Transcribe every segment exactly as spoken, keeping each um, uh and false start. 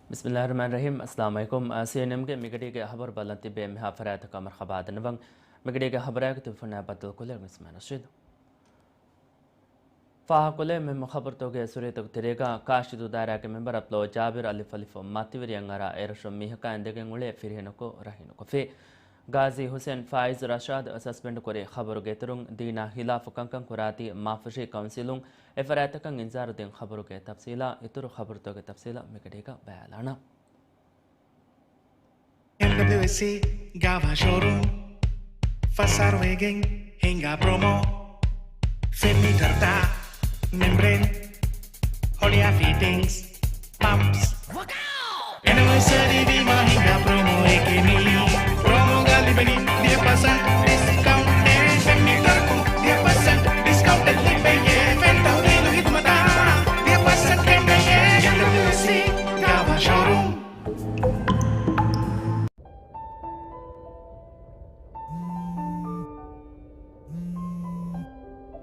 ބިސްމިއްލާހިއްރަޙްމާނިއްރަޙީމް. އައްސަލާމު ޢަލައިކުމް. އާސީއެންއެމްގެ މިގަޑީގެ ހަބަރު ބަލަން ތިބޭ މިހާ ފަރާތަކަށް މަރުޙަބާ ދަންނަވަން. މިގަޑީގެ ހަބަރާގެ ތެލެފޯނާ ބައްދަލުކޮށްލަން މި މަނަސްވީދު. ފާހަގަކޮށްލެވޭ މުހިއްމު ޚަބަރުތަކުގެ ސުރިޔަތުގެ ތެރޭގަ، ކާށިދޫ ދާއިރާގެ މެމްބަރ އަބްދުﷲ ޖާބިރު އަލިފް އަލިފް މަތިވެރިޔަށް އަރާ އެރަށުން މީހަކާ އިނދެގެން އުޅޭ ފިރިހެނަކު ރަހީނުކޮށްފި. ގާޒީ ހުސެން ފާއިޒް ރަޝާދު ސަސްޕެންޑް ކުރި ޚަބަރުގެ އިތުރުން، ދީނާ ހިލާފު ކަންކަން ކުރާތީ މާފުށީ ކައުންސިލުން އެ ފަރާތްތަކަށް އިންޒާރު ދިން ޚަބަރުގެ ތަފްސީލާ، އިތުރު ޚަބަރުތަކުގެ ތަފްސީލަށް މިގަޑީގަ ބަލާލާނަން. އެމްޑަބްލިއުއެސްސީ ގާވާ ޝޯރޫމް، ފަސް އަހަރު ވެގެން ހިނގާ ޕްރޮމޯ. ފެންމީޓަރުތައް، މެމްބްރޭން، ހޮޅިއާ ފިޓިންގްސް، ޕަމްޕްސް. އެނިވަރސަރީ ވީމާ ހިނގާ ޕްރޮމޯއެކޭ މީ. ޕްރޮމޯގަ ލިބެނީ ދިހަ ޕަސެންޓް ޑިސްކައުންޓެއް. ފެންމީޓަރަކުން ދިހަ ޕަސެންޓް ޑިސްކައުންޓެއް ލިބެޔޭ. ފެން ތަހުލީލު ހިދުމަތާ ދިހަ ޕަސެންޓް ކެނޑެޔޭ. އެމްޑަބްލިއުއެސްސީ ގާވާ ޝޯރޫމް.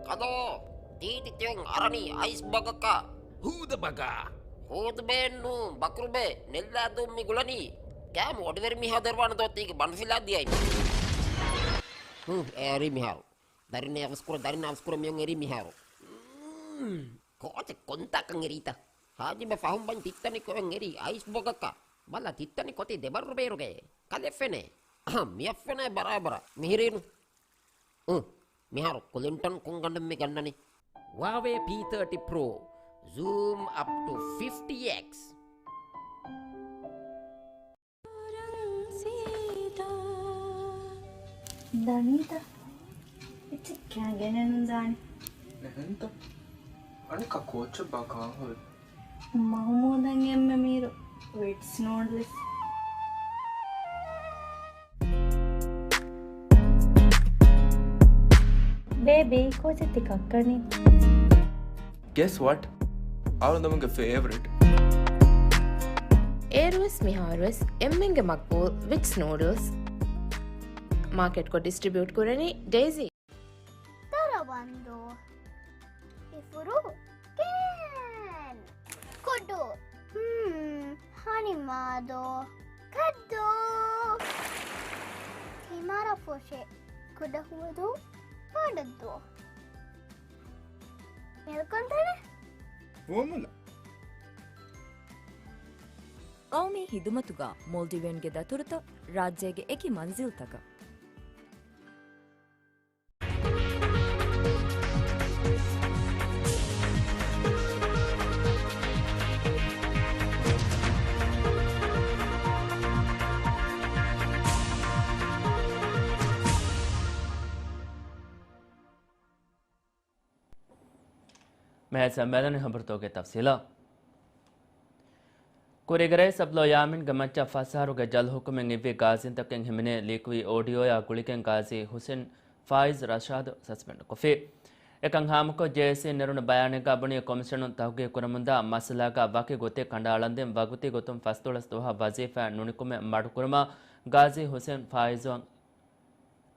ކަލޯ، ތީތި ތިޔަން އަރަނީ އައިސް ބަގަކަށް. ހޫދަ ބަގާ. ހޫދު ބޭންނު، ބަކުރު ބޭ، ނެއްލާދޫން މި ގުޅަނީ. ގާމު އޮޑިވެރި މިހާ ދެރުވާނެ ދޯ ތީގެ ބަނޑުފިލާ ދިޔައިމަ. ހު، އެރީ މިހާރު. ދަރިން އަވަސްކުރ، ދަރިން އަވަސްކުރ މިއޮން އެރީ މިހާރު. ކޯޗެއް ކޮންތާކަން އެރީތަ؟ ހާޖިބަ ފަހުން ބަން ތިއްތަނި ކޮއެން އެރީ އައިސް ބޮގަކަށް. ބަލަ ތިއްތަނި ކޮތި ދެބައްރު ބޭރުގެ. ކަލެ ފެނޭ. އަހަ، މިއަށް ފެނޭ ބަރާބަރަށް. މިހިރީނު. އު، މިހާރު ކުލިންޓަން ކުންގަނޑު މި ގަންނަނީ. ހުއާވޭ ޕީ ތާޓީ ޕްރޯ. ޒޫމް އަޕް ޓު ފިފްޓީ އެކްސް. ދަނީތަ؟ އެއްޗެއް ކާ ގެނެއްނު ދާނެ. އެހެންތަ؟ އަނެއްކާ ކޯޗެއް ބާ ކާހޮވެ؟ މަހުމޫދަށް އެންމެ މީރު ވިޓްސް ނޫޑްލްސް. ބޭބީ، ކޯޗެއް ތި ކައްކަނީ؟ Guess what? އަޅުގަނޑުމެންގެ ފޭވަރިޓް. އޭރުވެސް މިހާރުވެސް އެންމެންގެ މަގްބޫލް ވިޓްސް ނޫޑްލްސް. މާކެޓްކޮށް ޑިސްޓްރިބިއުޓް ކުރަނީ ޑެއިޒީ. ދަރަވަންދޫ. އިފުރު. ކޭން. ކޮޑު. ހްމް. ހަނިމާދޯ. ކައްދޫ. ތިމަރަފުށި. ކުޑަހުވަދޫ. ބޮޑަށްދޫ. މެލްކޮންތަނެ. ފުވައްމުލައް. ގައުމީ ހިދުމަތުގަ މޯލްޑިވިއަންގެ ދަތުރުތައް ރާއްޖޭގެ އެކި މަންޒިލްތަކަށް. މިހާރު މިއަދު ހަބަރުތަކުގެ ތަފްސީލަށް. ކުރީގެ ރައީސް އަބްދުﷲ ޔާމީންގެ މައްޗަށް ފަސް އަހަރުގެ ޖަލް ހުކުމެއް އިއްވި ގާޒީންތަކެއް ހިމެނޭ ލީކުވި އޯޑިއޯއާ ގުޅިގެން ގާޒީ ހުސެން ފާއިޒް ރަޝާދު ސަސްޕެންޑް ކޮށްފި. އެކަން ހާމަކޮށް، ޖޭއޭސީ ނެރުނު ބަޔާނެއްގަ ބުނީ، ކޮމިޝަނުން ތަހުގީގު ކުރަމުންދާ މައްސަލާގަ ވަކި ގޮތެއް ކަނޑައަޅަންދެން ވަގުތީ ގޮތުން ފަސްދޮޅަސް ދުވަހަށް ވަޒީފާއިން ނުނިކުމެ މަޑުކުރުމަށް ގާޒީ ހުސެން ފާއިޒު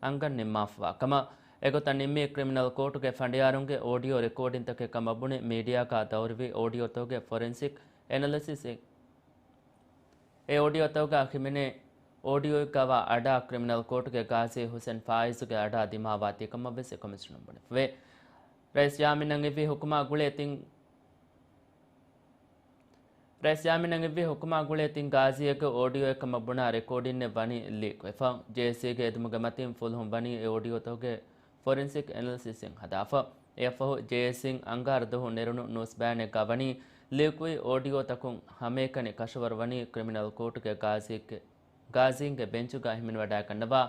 އަންގަން ނިންމާފަވާ ކަމަށް. އެގޮތަށް ނިންމީ ކްރިމިނަލް ކޯޓުގެ ފަނޑިޔާރުންގެ އޯޑިއޯ ރެކޯޑިންތަކެއް ކަމަށް ބުނި، މީޑިއާގަ ދައުރުވި އޯޑިއޯތަކުގެ ފޮރެންސިކް އެނަލިސިސް އެ އޯޑިއޯތަކުގަ ހިމެނޭ އޯޑިއޯއެއްގަވާ އަޑާ ކްރިމިނަލް ކޯޓުގެ ގާޒީ ހުސެން ފާއިޒުގެ އަޑާ ދިމާވާތީ ކަމަށްވެސް އެ ކޮމިޝަނުން ބުނެފަވޭ. ރައީސް ޔާމީނަށް އިއްވި ހުކުމާ ގުޅޭ ތިން، ރައީސް ޔާމީނަށް އިއްވި ހުކުމާ ގުޅޭ ތިން ގާޒީއެއްގެ އޯޑިއޯއެއް ކަމަށް ބުނާ ރެކޯޑިންއެއް ވަނީ ލީކްވެފަ. ޖޭއޭސީގެ އެދުމުގެ މަތިން ފުލުހުން ވަނީ އެ އޯޑިއޯތަކުގެ ފޮރެންސިކް އެނަލިސިސްއިން ހަދާފަ. އެއަށްފަހު ޖޭއޭސީން އަންގާރަ ދުވަހު ނެރުނު ނޫސް ބަޔާނެއްގަ ވަނީ، ލީކުވި އޯޑިއޯތަކުން ހަމައެކަނި ކަށަވަރު ވަނީ ކްރިމިނަލް ކޯޓުގެ ގާޒީގެ، ގާޒީންގެ ބެންޗުގަ ހިމެނިވަޑައިގަންނަވާ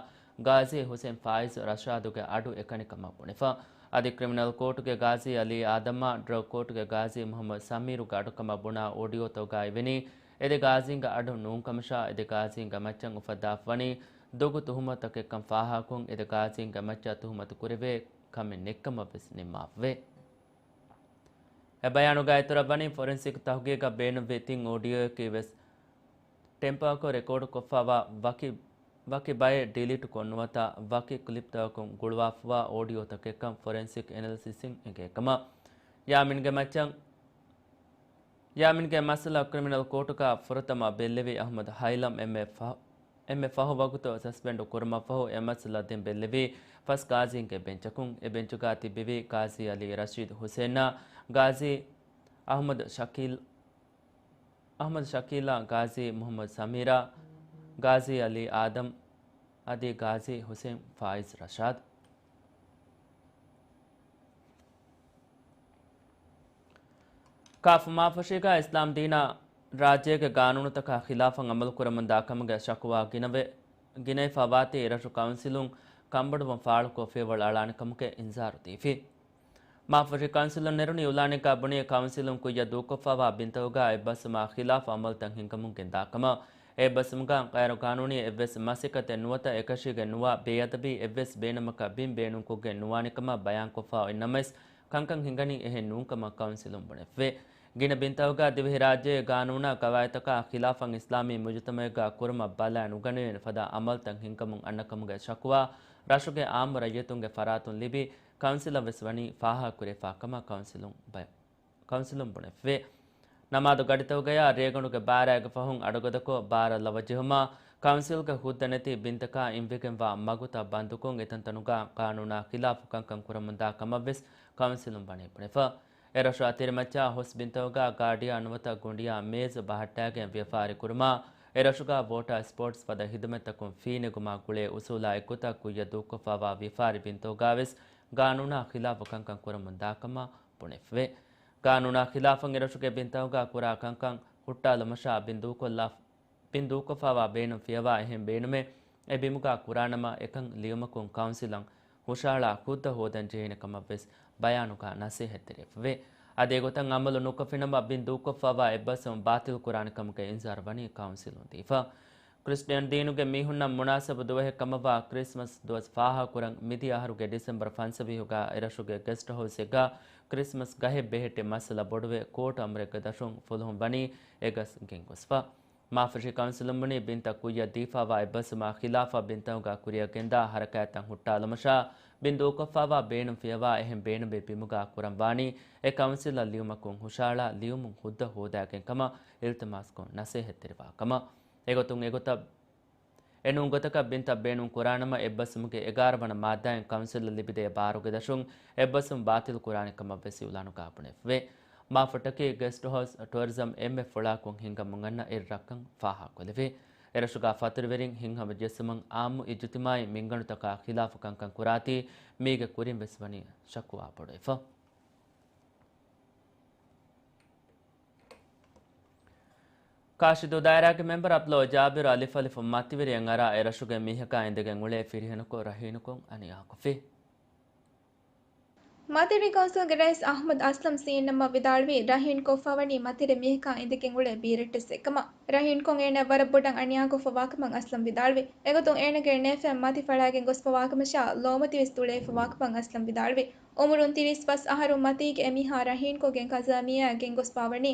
ގާޒީ ހުސެން ފާއިޒު ރަޝާދުގެ އަޑު އެކަނި ކަމަށް ބުނެފަ. އަދި ކްރިމިނަލް ކޯޓުގެ ގާޒީ އަލީ އާދަމްއާ ޑްރަގް ކޯޓުގެ ގާޒީ މުހައްމަދު ސަމީރުގެ އަޑު ކަމަށް ބުނާ އޯޑިއޯތަކުގައި ވަނީ އެދެ ގާޒީންގެ އަޑު ނޫން ކަމަށާ، އެދެ ގާޒީންގެ މައްޗަށް އުފައްދާފަ ވަނީ ދޮގު ތުހުމަތުތަކެއްކަން ފާހަގަކޮށް، އެދެ ގާޒީންގެ މައްޗަށް ތުހުމަތު ކުރެވޭ ކަމެއް ނެތްކަމަށް ވެސް ނިންމާފަވޭ. އެ ބަޔާނުގައި އިތުރަށް ވަނީ، ފޮރެންސިކް ތަހުގީގަށް ބޭނުންވި ތިން އޯޑިއޯއަކީ ވެސް ޓެމްޕާކޮށް ރެކޯޑު ކޮށްފަވާ ވަކި، ވަކި ބައެއް ޑިލީޓް ކޮށްނުވަތަ ވަކި ކްލިޕްތަކުން ގުޅުވާފަވާ އޯޑިއޯތަކެއްކަން ފޮރެންސިކް އެނަލިސިސްއިން އެނގޭ ކަމަށް. ޔާމީންގެ މައްޗަށް ޔާމިންގެ މައްސަލަ ކްރިމިނަލް ކޯޓުގަ ފުރަތަމަ ބެއްލެވި އަޙްމަދު ހައިލަމް އެންމެ ފަހު، އެންމެ ފަހު ވަގުތު ސަސްޕެންޑު ކުރުމަށްފަހު އެ މައްސަލަ ދެން ބެއްލެވީ ފަސް ގާޒީންގެ ބެންޗަކުން. އެ ބެންޗުގަ ތިއްބެވީ ގާޒީ އަލީ ރަޝީދު ހުސެންއާ، ގާޒީ އަޙްމަދު ޝަކީލް، އަޙްމަދު ޝަކީލާ، ގާޒީ މުޙައްމަދު ސަމީރާ، ގާޒީ އަލީ އާދަމް އަދި ގާޒީ ހުސެން ފާއިޒް ރަޝާދު. ކާފް މާފަށީގަ އިސްލާމް ދީނާ ރާއްޖޭގެ ގާނޫނުތަކާ ޚިލާފަށް އަމަލުކުރަމުންދާ ކަމުގެ ޝަކުވާ ގިނަވެ، ގިނައިފަ ވާތީ އެރަށު ކައުންސިލުން ކަންބޮޑުވުން ފާޅުކޮށް ފިޔަވަޅު އަޅާނެ ކަމުގެ އިންޒާރު ދީފި. މާފަށި ކައުންސިލުން ނެރުނީ އުލާނެއްގަ ބުނި ކައުންސިލުން ކުއްޔަށް ދޫކޮށްފައިވާ ބިންތަކުގަ އެއްބަސްވުމާ ޚިލާފަށް އަމަލުތައް ހިންގަމުން ގެންދާ ކަމަށް. އެއްބަސްވުމުގަ ޣައިރުޤާނޫނީ އެއްވެސް މަސައްކަތެއް ނުވަތަ އެކަށީގެން ނުވާ ބޭއަދަބީ އެއްވެސް ބޭނުމަކަށް ބިން ބޭނުންކޮށްގެން ނުވާނެ ކަމަށް ބަޔާންކޮށްފަ އޮތް ނަމަވެސް، ކަންކަން ހިނގަނީ އެހެން ނޫން ކަމަށް ކައުންސިލުން ބުނެފެވޭ. ގިނަ ބިންތަކުގަ ދިވެހިރާއްޖޭގެ ގާނޫނާ ގަވާއިދުތަކާ ޚިލާފަށް އިސްލާމީ މުޖުތަމަޢެއްގަ ކުރުމަށް ބަލާ ނުގަނެވޭނެ ފަދަ އަމަލުތައް ހިންގަމުން އަންނަ ކަމުގެ ޝަކުވާ ރަށުގެ އާއްމު ރައްޔިތުންގެ ފަރާތުން ލިބި، ކައުންސިލަށް ވެސް ވަނީ ފާހަގަކުރެވިފަ ކަމަށް ކައުންސިލުން ބަ-، ކައުންސިލުން ބުނެފެވޭ. ނަމާދު ގަޑިތަކުގަޔާ ރޭގަނޑުގެ ބާރައިގެ ފަހުން އަޑުގަދަކޮށް، ބާރަށް ލަވަ ޖެހުމާ، ކައުންސިލްގެ ހުއްދަ ނެތި ބިންތަކާ އިންވެގެންވާ މަގުތައް ބަންދުކޮށް، އެތަންތަނުގަ ޤާނޫނާ ޚިލާފު ކަންކަން ކުރަމުންދާ ކަމަށްވެސް ކައުންސިލުން ވަނީ ބުނެފަ. އެރަށު އަތިރިމައްޗާ ހުސް ބިންތަކުގަ ގާޑިއާ ނުވަތަ ގޮނޑިއާ މޭޒު ބަހައްޓާގެން ވިޔަފާރި ކުރުމާ، އެރަށުގަ ވޯޓާ ސްޕޯޓްސް ފަދަ ހިދުމަތްތަކުން ފީނެގުމާ ގުޅޭ އުސޫލާ އެއްގޮތަށް ކުއްޔަށް ދޫކޮށްފައިވާ ވިޔަފާރި ބިންތަކުގަވެސް ގާނޫނާ ޚިލާފު ކަންކަން ކުރަމުން ދާކަމަށް ބުނެފެވޭ. ގާނޫނާ ޚިލާފަށް އެރަށުގެ ބިންތަކުގަ ކުރާ ކަންކަން ހުއްޓާލުމަށާ ބިން ދޫކޮށްލާ، ބިން ދޫކޮށްފައިވާ ބޭނުން ފިޔަވާ އެހެން ބޭނުމެއް އެ ބިމުގަ ކުރާނަމަ، އެކަން ލިޔުމަކުން ކައުންސިލަށް ހުށަހަޅާ ހުއްދަ ހޯދަން ޖެހޭނެ ކަމަށްވެސް ބަޔާނުގަ ނަސޭހަތްތެރިވެފަވޭ. އަދި އެގޮތަށް އަމަލު ނުކޮށްފިނަމަ، ބިން ދޫކޮށްފައިވާ އެއްބަސްވުން ބާތިލް ކުރާނެ ކަމުގެ އިންޒާރު ވަނީ ކައުންސިލުން ދީފަ. ކްރިސްޓިއަން ދީނުގެ މީހުންނަށް މުނާސަބު ދުވަހެއް ކަމަށްވާ ކްރިސްމަސް ދުވަސް ފާހަގަކުރަން، މިދިޔަ އަހަރުގެ ޑިސެމްބަރު ފަންސަވީހުގަ އެރަށުގެ ގެސްޓް ހައުސްއެއްގަ ކްރިސްމަސް ގަހެއް ބެހެއްޓި މައްސަލަ ބޮޑުވެ، ކޯޓު އަމުރެއްގެ ދަށުން ފުލުހުން ވަނީ އެ ގަސް ގެންގޮސްފަ. މާފަށި ކައުންސިލުން ބުނީ ބިންތައް ކުއްޔަށް ދީފައިވާ އެއްބަސްވުމާ ޚިލާފަށް ބިންތަކުގަ ކުރިއަށް ގެންދާ ހަރަކާތްތައް ހުއްޓާލުމަށާ، ބިން ދޫކޮށްފައިވާ ބޭނުން ފިޔަވާ އެހެން ބޭނުމެއް ބިމުގަ ކުރަން ވާނީ އެ ކައުންސިލަށް ލިޔުމަކުން ހުށަހަޅާ ލިޔުމުން ހުއްދަ ހޯދާގެން ކަމަށް އިލްތިމާސްކޮށް ނަސޭހަތްތެރިވާ ކަމަށް. އެގޮތުން އެގޮތަށް އެނޫން ގޮތަކަށް ބިންތައް ބޭނުން ކުރާނަމަ، އެއްބަސްވުމުގެ އެގާރަ ވަނަ މާއްދާއިން ކައުންސިލަށް ލިބިދޭ ބާރުގެ ދަށުން އެއްބަސްވުން ބާތިލް ކުރާނެ ކަމަށް ވެސް އިއުލާނުގަ ބުނެފެވޭ. މާފަށަކީ ގެސްޓް ހައުސް ޓުއަރިޒަމް އެންމެ ފުޅާކޮށް ހިންގަމުން އަންނަ އެއް ރަށްކަން ފާހަގަކޮށްލެވޭ. އެރަށުގަ ފަތުރުވެރިން ހިތްހަމަޖެއްސުމުން އާއްމު އިޖުތިމާއީ މިންގަނޑުތަކާ ޚިލާފު ކަންކަން ކުރާތީ، މީގެ ކުރިން ވެސް ވަނީ ޝަކުވާ ބޮޑުވެފަ. ކާށިދޫ ދާއިރާގެ މެމްބަރު އަބްދުﷲ ޖާބިރު އަލިފު އަލިފު މަތިވެރިއެއް އަރާ އެރަށުގެ މީހަކާ އިނދެގެން އުޅޭ ފިރިހެނަކު ރަހީނުކޮށް އަނިޔާކޮށްފި. މަތިވެރި ކައުންސިލްގެ ރައީސް އަޙްމަދު އަސްލަމް ސީއެންއެމްއަށް ވިދާޅުވީ، ރަހީންކޮށްފަވަނީ މަތިވެރި މީހަކާ އިނދެގެން އުޅޭ ބީރެއްޓެއްސެއްކަމަށް. ރަހީންކޮށް އޭނާ ވަރަށް ބޮޑަށް އަނިޔާކޮށްފަވާކަމަށް އަސްލަމް ވިދާޅުވި. އެގޮތުން އޭނާގެ ނޭފައިން މަތި ފަޅާގެން ގޮސްފަވާކަމަށާ ލޯމަތިވެސް ތުޅައިފަވާކަމަށް އަސްލަމް ވިދާޅުވި. އުމުރުން ތިރީސް ފަސް އަހަރު މަތީގެ އެމީހާ ރަހީންކޮށްގެން ކަޒާމިއާއަށް ގެންގޮސްފަވަނީ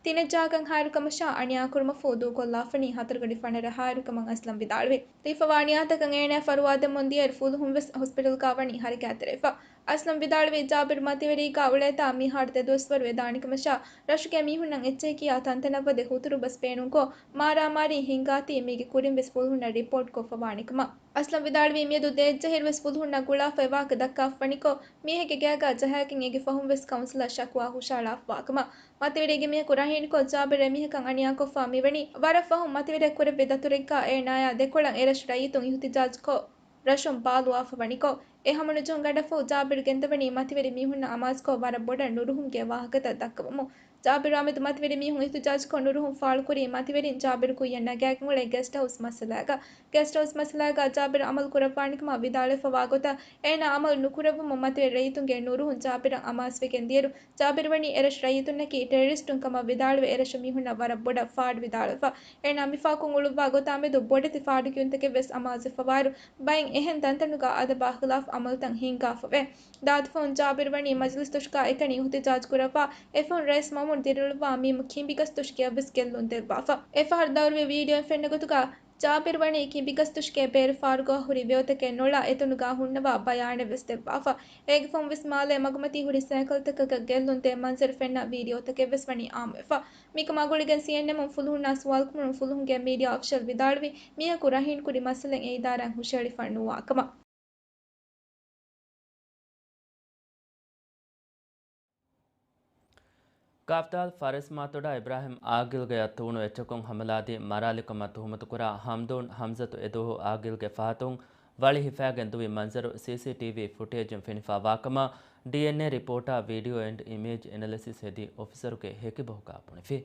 ތިނެއް ޖާގަން ހާއިރުކަމަށާ އަނިޔާކުރުމަށްފަހު ދޫކޮށްލާފަނީ ހަތަރުގަޑި ފަނަރަ ހާއިރުކަމަށް އަސްލަމް ވިދާޅުވި. ލިޔެފަވާ އަނިޔާތަކަށް އޭނާ ފަރުވާދެމުން ދިޔައިރު ފުލުހުން ވެސް ހޮސްޕިޓަލްގަ ވަނީ ހަރަކާތްތެރިވެފަ. އަސްލަމް ވިދާޅުވީ، ޖާބިރު މަތިވެރީގަ އުޅޭތާ މިހާރު ދެ ދުވަސްވަރު ވެދާނެކަމަށާ، ރަށުގެ މީހުންނަށް އެއްޗެހި ކިޔާ ތަންތަނަށްވަދެ ހުތުރު ބަސް ބޭނުންކޮށް، މާރާމާރީ ހިންގާތީ މީގެ ކުރިން ވެސް ފުލުހުންނަށް ރިޕޯޓް ކޮށްފަވާނެކަމަށް. އަސްލަމް ވިދާޅުވީ، މިއަދު ދޭއްޖެހިރު ވެސް ފުލުހުންނަށް ގުޅާފައިވާކަށް ދައްކާފަވަނިކޮށް، މީހެއްގެ ގެއަކަށް ޖަހާގެން އޭގެ ފަހުން ވެސް ކައުންސިލަށް ޝަކުވާ ހުށަހަޅާފަވާކަމަށް. މަތިވެރިގެ މީހަކު ރަހީންކޮށް، ޖާބިރު އެމީހަކަށް އަނިޔާކޮށްފަ މިވަނީ، ވަރަށް ފަހުން މަތިވެރިއަށް ކުރެއްވި ދަތުރެއްގަ އޭނާޔާ ދެކޮޅަށް އެރަށު ރައްޔިތުން އިހުތިޖާޖުކޮށް، ރަށުން ބާލުވާފަވަނިކޮށް، އެ ހަމަނުޖެހުން ގަނޑަށްފަހު ޖާބިރު ގެންދަވަނީ މަތިވެރި މީހުންނަށް އަމާޒުކޮށް ވަރަށް ބޮޑަށް ނުރުހުމުގެ ވާހަކަތައް ދައްކަވަމުން. ޖާބިރު އަމިއްލަ މަތިވެރި މީހުން އިހުތިޖާޖުކޮށް ނުރުހުން ފާޅުކުރީ މަތިވެރިން ޖާބިރު ކުއްޔަށް ނަގާގެން އުޅޭ ގެސްޓް ހައުސް މައްސަލާގަ. ގެސްޓް ހައުސް މައްސަލާގަ ޖާބިރު އަމަލު ކުރައްވާނެކަމަށް ވިދާޅުވެފަވާ ގޮތަށް އޭނާ އަމަލު ނުކުރެއްވުމުން މަތިވެރި ރައްޔިތުންގެ ނުރުހުން ޖާބިރަށް އަމާޒުވެގެން ދިޔައިރު، ޖާބިރު ވަނީ އެރަށު ރައްޔިތުންނަކީ ޓެރަރިސްޓުން ކަމަށް ވިދާޅުވެ، އެރަށު މީހުންނަށް ވަރަށް ބޮޑަށް ފާޑު ވިދާޅުވެފަ. އޭނާ މި ފަހަކުން އުޅުއްވާ ގޮތާމެދު ބޮޑެތި ފާޑުކިޔުންތަކެއް ވެސް އަމާޒުވެފަވާއިރު، ބައެއް އެހެން ތަންތަނުގަ އަދަބާ ޚިލާފު އަމަލުތައް ހިންގާފަވޭ. ދާދިފަހުން ޖާބިރު ވަނީ މަޖިލިސް ދޮށުގަ އެކަނި އިހުތިޖާޖު ކުރައްވާ، އެފަހުން ރައީސް މައުމޫން ދިރިއުޅުއްވާ މީމު ކިނބި ގަސް ދޮށުގެއަށް ވެސް ގެއްލުން ދެއްވާފަ. އެފަހަރު ދައުރުވި ވީޑިއޯއިން ފެންނަ ގޮތުގަ، ޖާބިރު ވަނީ ކިބިގަސްތުށިގެ ބޭރު ފާރުގާ ހުރި ވެޔޮތަކެއް ނޮޅާ އެތަނުގާ ހުންނަވާ ބަޔާނެއް ވެސް ދެއްވާފަ. އޭގެ ފަހުން ވެސް މާލޭ މަގުމަތީ ހުރި ސައިކަލްތަކަކަށް ގެއްލުން ދޭ މަންޒަރު ފެންނަ ވީޑިއޯތަކެއް ވެސް ވަނީ އާއްމުވެފަ. މިކަމާ ގުޅިގެން ސީއެންއެމުން ފުލުހުންނާ ސުވާލުކުރުން ފުލުހުންގެ މީޑިއާ އޮފިޝަލް ވިދާޅުވީ، މީހަކު ރަހީނުކުރި މައްސަލައެއް އެ އިދާރާއިން ހުށަހެޅިފަ ނުވާ ކަމަށް. ކާފްތާލް ފަރެސް މާތޮޑާ އިބްރާހިމް އާގިލްގެއަށް ތޫނު އެއްޗަކުން ހަމަލާދީ މަރާލިކަމަށް ތުހުމަތުކުރާ ހަމްދޫން ހަމްޒަތު އެދުވަހު އާގިލްގެ ފަހަތުން ވަޅި ހިފާގެން ދުވި މަންޒަރު ސީސީޓީވީ ފުޓޭޖުން ފެނިފާވާކަމަށް ޑީއެންއޭ ރިޕޯޓާ ވީޑިއޯ އެންޑް އިމޭޖް އެނަލިސިސް ހެދި އޮފިސަރުގެ ހެކިބަހުގާ ބުނެފި.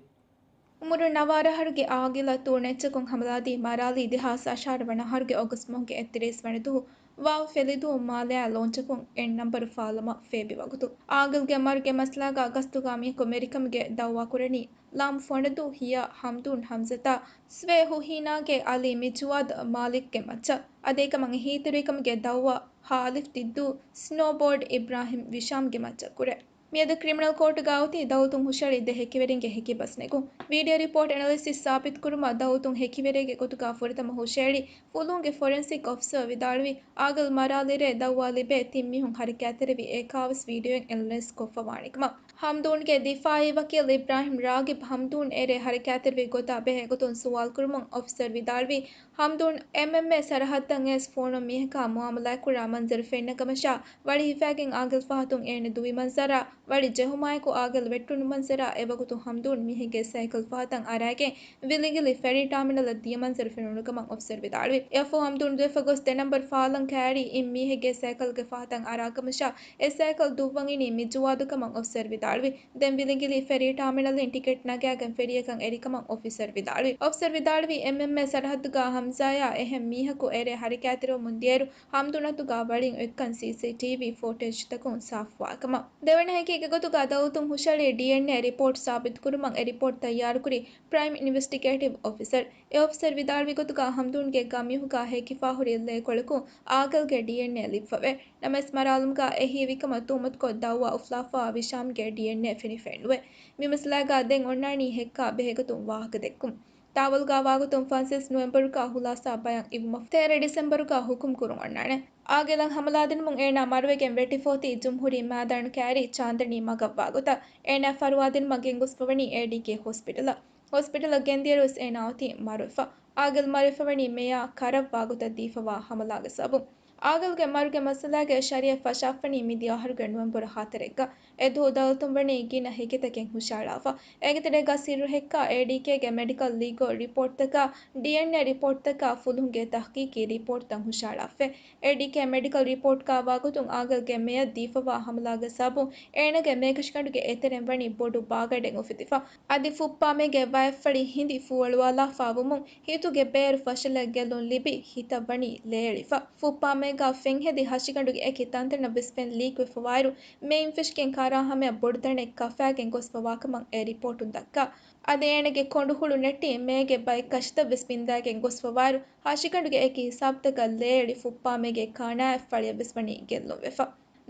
އުމުރުން ނަވާރަ އަހަރުގެ އާގިލަށް ތޫނެއްޗަކުން ހަމަލާދީ މަރާލީ ދެހާސް އަށާރަ ވަނަ އަހަރުގެ އޮގަސްޓް މަހުގެ އެއްތިރީސް ވަނަ ދުވަހު ވާވަ ފެލިދުވަހު މާލެއާ ލޯންޗަކުން އެން ނަންބަރު ފާލަމަށް ފޭބި ވަގުތު. އާގިލްގެ މަރުގެ މައްސަލާގާ ގަސްތުގާ މީހަކު މެރިކަމުގެ ދައުވާ ކުރަނީ ލާމް ފޮނަދޫ ހިޔާ ހަމްދޫން ހަމްޒަތާ ސްވޭ ހުހީނާގެ އަލީ މިޖުވާދު މާލިކްގެ މައްޗަށް. އަދި އެކަމަށް އެހީތެރިކަމުގެ ދައުވާ ހާލިފް ދިއްދޫ ސްނޯބޯޑް އިބްރާހިމް ވިޝާމްގެ މައްޗަށް ކުރޭ. މިއަދު ކްރިމިނަލް ކޯޓުގާ އޮތީ ދައުތުން ހުށަހެޅި ދެ ހެކިވެރިންގެ ހެކިބަސް ނެގުން. ވީޑިއޯ ރިޕޯޓް އެނަލިސިސް ސާބިތުކުރުމަށް ދައުތުން ހެކިވެރިއެއްގެ ގޮތުގާ ފުރަތަމަ ހުށަހެޅި ފުލުހުންގެ ފޮރެންސިކް އޮފިސަރ ވިދާޅުވީ، އާގިލް މަރާލިރޭ ދައުވާ ލިބޭ ތިން މީހުން ހަރަކާތްތެރިވި އެކާވެސް ވީޑިއޯއިން އެނަލައިޒް ކޮށްފަ ވާނެ ކަމަށް. ހަމްދޫންގެ ދިފާއީ ވަކީލް އިބްރާހިމް ރާގިބް ހަމްދޫން އެރޭ ހަރަކާތްތެރިވި ގޮތާ ބެހޭ ގޮތުން ސުވާލު ކުރުމުން އޮފިސަރ ވިދާޅުވީ، ހަމްދޫން އެމްއެމްއޭ ސަރަހައްދަށް އައިސް ފޯނުން މީހަކާ މުއާމަލާތްކުރާ މަންޒަރު ފެންނަ ކަމަށާ، ވަޅި ހިފާގެން އާގިލް ފަހަތުން އޭނަ ދުވި މަންޒަރާ، ވަޅި ޖެހުމާއެކު އާގިލް ވެއްޓުނު މަންޒަރާ، އެވަގުތު ހަމްދޫން މީހެއްގެ ސައިކަލް ފަހަތަށް އަރާގެން ވިލިގިލި ފެރީ ޓާމިނަލަށް ދިޔަ މަންޒަރު ފެނުނު ކަމަށް އޮފިސަރ ވިދާޅުވި. އެއަށްފަހު ހަމްދޫން ދުވެފަ ގޮސް ދެ ނަންބަރު ފާލަން ކައިރީ އިން މީހެއްގެ ސައިކަލްގެ ފަހަތަށް އަރާ ކަމަށާ، އެ ސައިކަލް ދުއްވަން އިނީ މިޖުވާދު ކަމަށް އޮފިސަރ ވިދާޅުވި. ދެން ވިލިގިލި ފެރީ ޓާމިނަލްއިން ޓިކެޓް ނަގާގެން ފެރީއަކަށް އެރި ކަމަށް އޮފިސަރ ވިދާޅުވި. އޮފިސަރ ވިދާޅުވީ، އެމްއެމްއޭ ސަރަހައްދުގާ ހަމްޒާޔާ އެހެން މީހަކު އެރޭ ހަރަކާތްތެރިވަމުން ދިޔައިރު، ހަމްދޫން އަތުގާ ވަޅިން އޮތްކަން ސީސީޓީވީ ފޯޓޭޖްތަކުން ސާފުވާކަމަށް. ދެވަނަ ހެކީގެ ގޮތުގާ ދައުތުން ހުށަހެޅި ޑީއެންއޭ ރިޕޯޓް ސާބިތުކުރުމަށް އެ ރިޕޯޓް ތައްޔާރުކުރީ ޕްރައިމް އިންވެސްޓިގޭޓިވް އޮފިސަރ. އެ އޮފިސަރ ވިދާޅުވި ގޮތުގާ ހަމްދޫންގެ ގަ މީހުގާ ހެކިފާ ހުރި ލޭކޮޅަކުން އާގިލްގެ ޑީއެންއޭ ލިބިފަވޭ. ނަމަވެސް މަރާލުމުގާ އެހީވިކަމަށް ތުހުމަތުކޮށް ދައުވާ އުފުލާފައިވާ ވިޝާމްގެ ޑީއެންއޭ ފެނިފައެއް ނުވޭ. މި މައްސަލާގާ ދެން އޮންނާނީ ހެއްކާ ބެހޭގޮތުން ވާހަކަ ދެއްކުން. ތާވަލްގާ ވާގޮތުން ފަންސަވީސް ނޮވެމްބަރުގާ ހުލާސާ ބަޔަށް އިވުމަށް ތޭރަ ޑިސެމްބަރުގާ ހުކުމް ކުރުން އޮންނާނެ. އާގިލަށް ހަމަލާދިނުމުން އޭނާ މަރުވެގެން ވެއްޓިފަ އޮތީ ޖުމްހޫރީ މައިދާނު ކައިރީ ޗާންދަނީ މަގަށް ވާގޮތަށް. އޭނާ ފަރުވާދިނުމަށް ގެންގޮސްފަވަނީ އޭޑީކޭ ހޮސްޕިޓަލަށް. ހޮސްޕިޓަލަށް ގެންދިޔައިރުވެސް އޭނާ އޮތީ މަރުވެފަ. އާގިލް މަރުވެފަވަނީ މެޔާ ކަރަށް ވާގޮތަށް ދީފަވާ ހަމަލާގެ ސަބަބުން. އާގިލްގެ މަރުގެ މައްސަލާގެ ޝަރީއަތް ފަށާފަނީ މިދިޔަ އަހަރުގެ ނޮވެމްބަރު ހަތަރެއްގަ. އެދުވަހު ދައުލަތުން ވަނީ ގިނަ ހެކިތަކެއް ހުށައަޅާފަ. އޭގެ ތެރޭގަ ސިއްރު ހެއްކާ އޭޑީކޭގެ މެޑިކަލް ލީގަލް ރިޕޯޓްތަކާ، ޑީއެންއޭ ރިޕޯޓްތަކާ ފުލުހުންގެ ތަހްޤީޤީ ރިޕޯޓްތައް ހުށައަޅާފަ. އޭޑީކޭ މެޑިކަލް ރިޕޯޓްގާ ވާގޮތުން އާގިލްގެ މެޔަށް ދީފަވާ ހަމަލާގެ ސަބަބުން އޭނާގެ މޭކަށިގަނޑުގެ އެތެރެން ވަނީ ބޮޑު ބާގަޑެއް އުފެދިފަ. އަދި ފުއްޕާމޭގެ ވަޔަށްފަޅި ހިނދި ފޫއަޅުވާލާފާވުމުން ހިތުގެ ބޭރު ފަށަލައިގެއްލުން ލިބި ހިތަށް ވަނީ ލޭއެޅިފަ. ފުއްޕާމޭގާ ފެންހެދި ހަށިގަނޑުގެ އެކި ތަންތަނަށް ވެސް ފެން ލީކްވެފަވާއިރު، މެއިން ފެށިގެން ކާރާ ހަމަޔަށް ބޮޑު ތަނެއް ކަފާގެން ގޮސްފަވާކަމަށް އެ ރިޕޯޓުން ދައްކާ. އަދި އޭނަގެ ކޮނޑުހުޅު ނެއްޓި މޭގެ ބައެއް ކަށިތައް ވެސް ބިންދާގެން ގޮސްފަވާއިރު، ހަށިގަނޑުގެ އެކި ހިސާބުތަކަށް ލޭއެޅި ފުއްޕާމޭގެ ކާނާއަށް ފަޅިއަށް ވެސް ވަނީ ގެއްލުންވެފަ.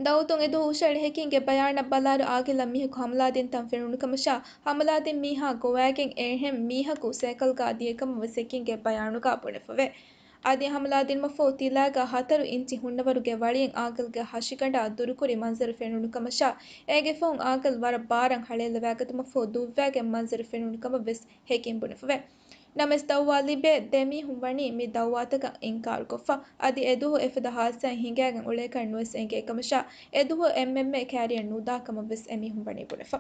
ދައުތުން އެދުވަހު ހުށަހެޅި ހެކީންގެ ބަޔާނަށް ބަލާއިރު އާގިލަށް މީހަކު ހަމަލާދިން ތަން ފެނުނު ކަމަށާ، ހަމަލާދިން މީހާ ގޮވައިގެން އެހެން މީހަކު ސައިކަލްގާ ދިޔަ ކަމަށް ވެސް ހެކީންގެ ބަޔާނުގާ ބުނެފަވޭ. އަދި ހަމަލާދިނުމަށްފަހު ތިލާގާ ހަތަރު އިންޗި ހުންނަވަރުގެ ވަޅިއެއް އާގިލްގެ ހަށިގަނޑާ ދުރުކުރި މަންޒަރު ފެނުނު ކަމަށާ، އޭގެ ފަހުން އާގިލް ވަރަށް ބާރަށް ހަޅޭލަވާގަތުމަށްފަހު ދުއްވާގެން މަންޒަރު ފެނުނު ކަމަށް ވެސް ހެކީން ބުނެފަވޭ. ނަމަވެސް ދައުވާ ލިބޭ ދެ މީހުން ވަނީ މި ދައުވާތަކަށް އިންކާރުކޮށްފަ. އަދި އެދުވަހު އެފަދަ ހާދިސާއެއް ހިނގާގެން އުޅޭކަށް ނުވެސް އެނގޭ ކަމަށާ، އެދުވަހު އެމްއެމްއޭ ކާރިއަށް ނުދާ ކަމަށް ވެސް އެމީހުން ވަނީ ބުނެފަ.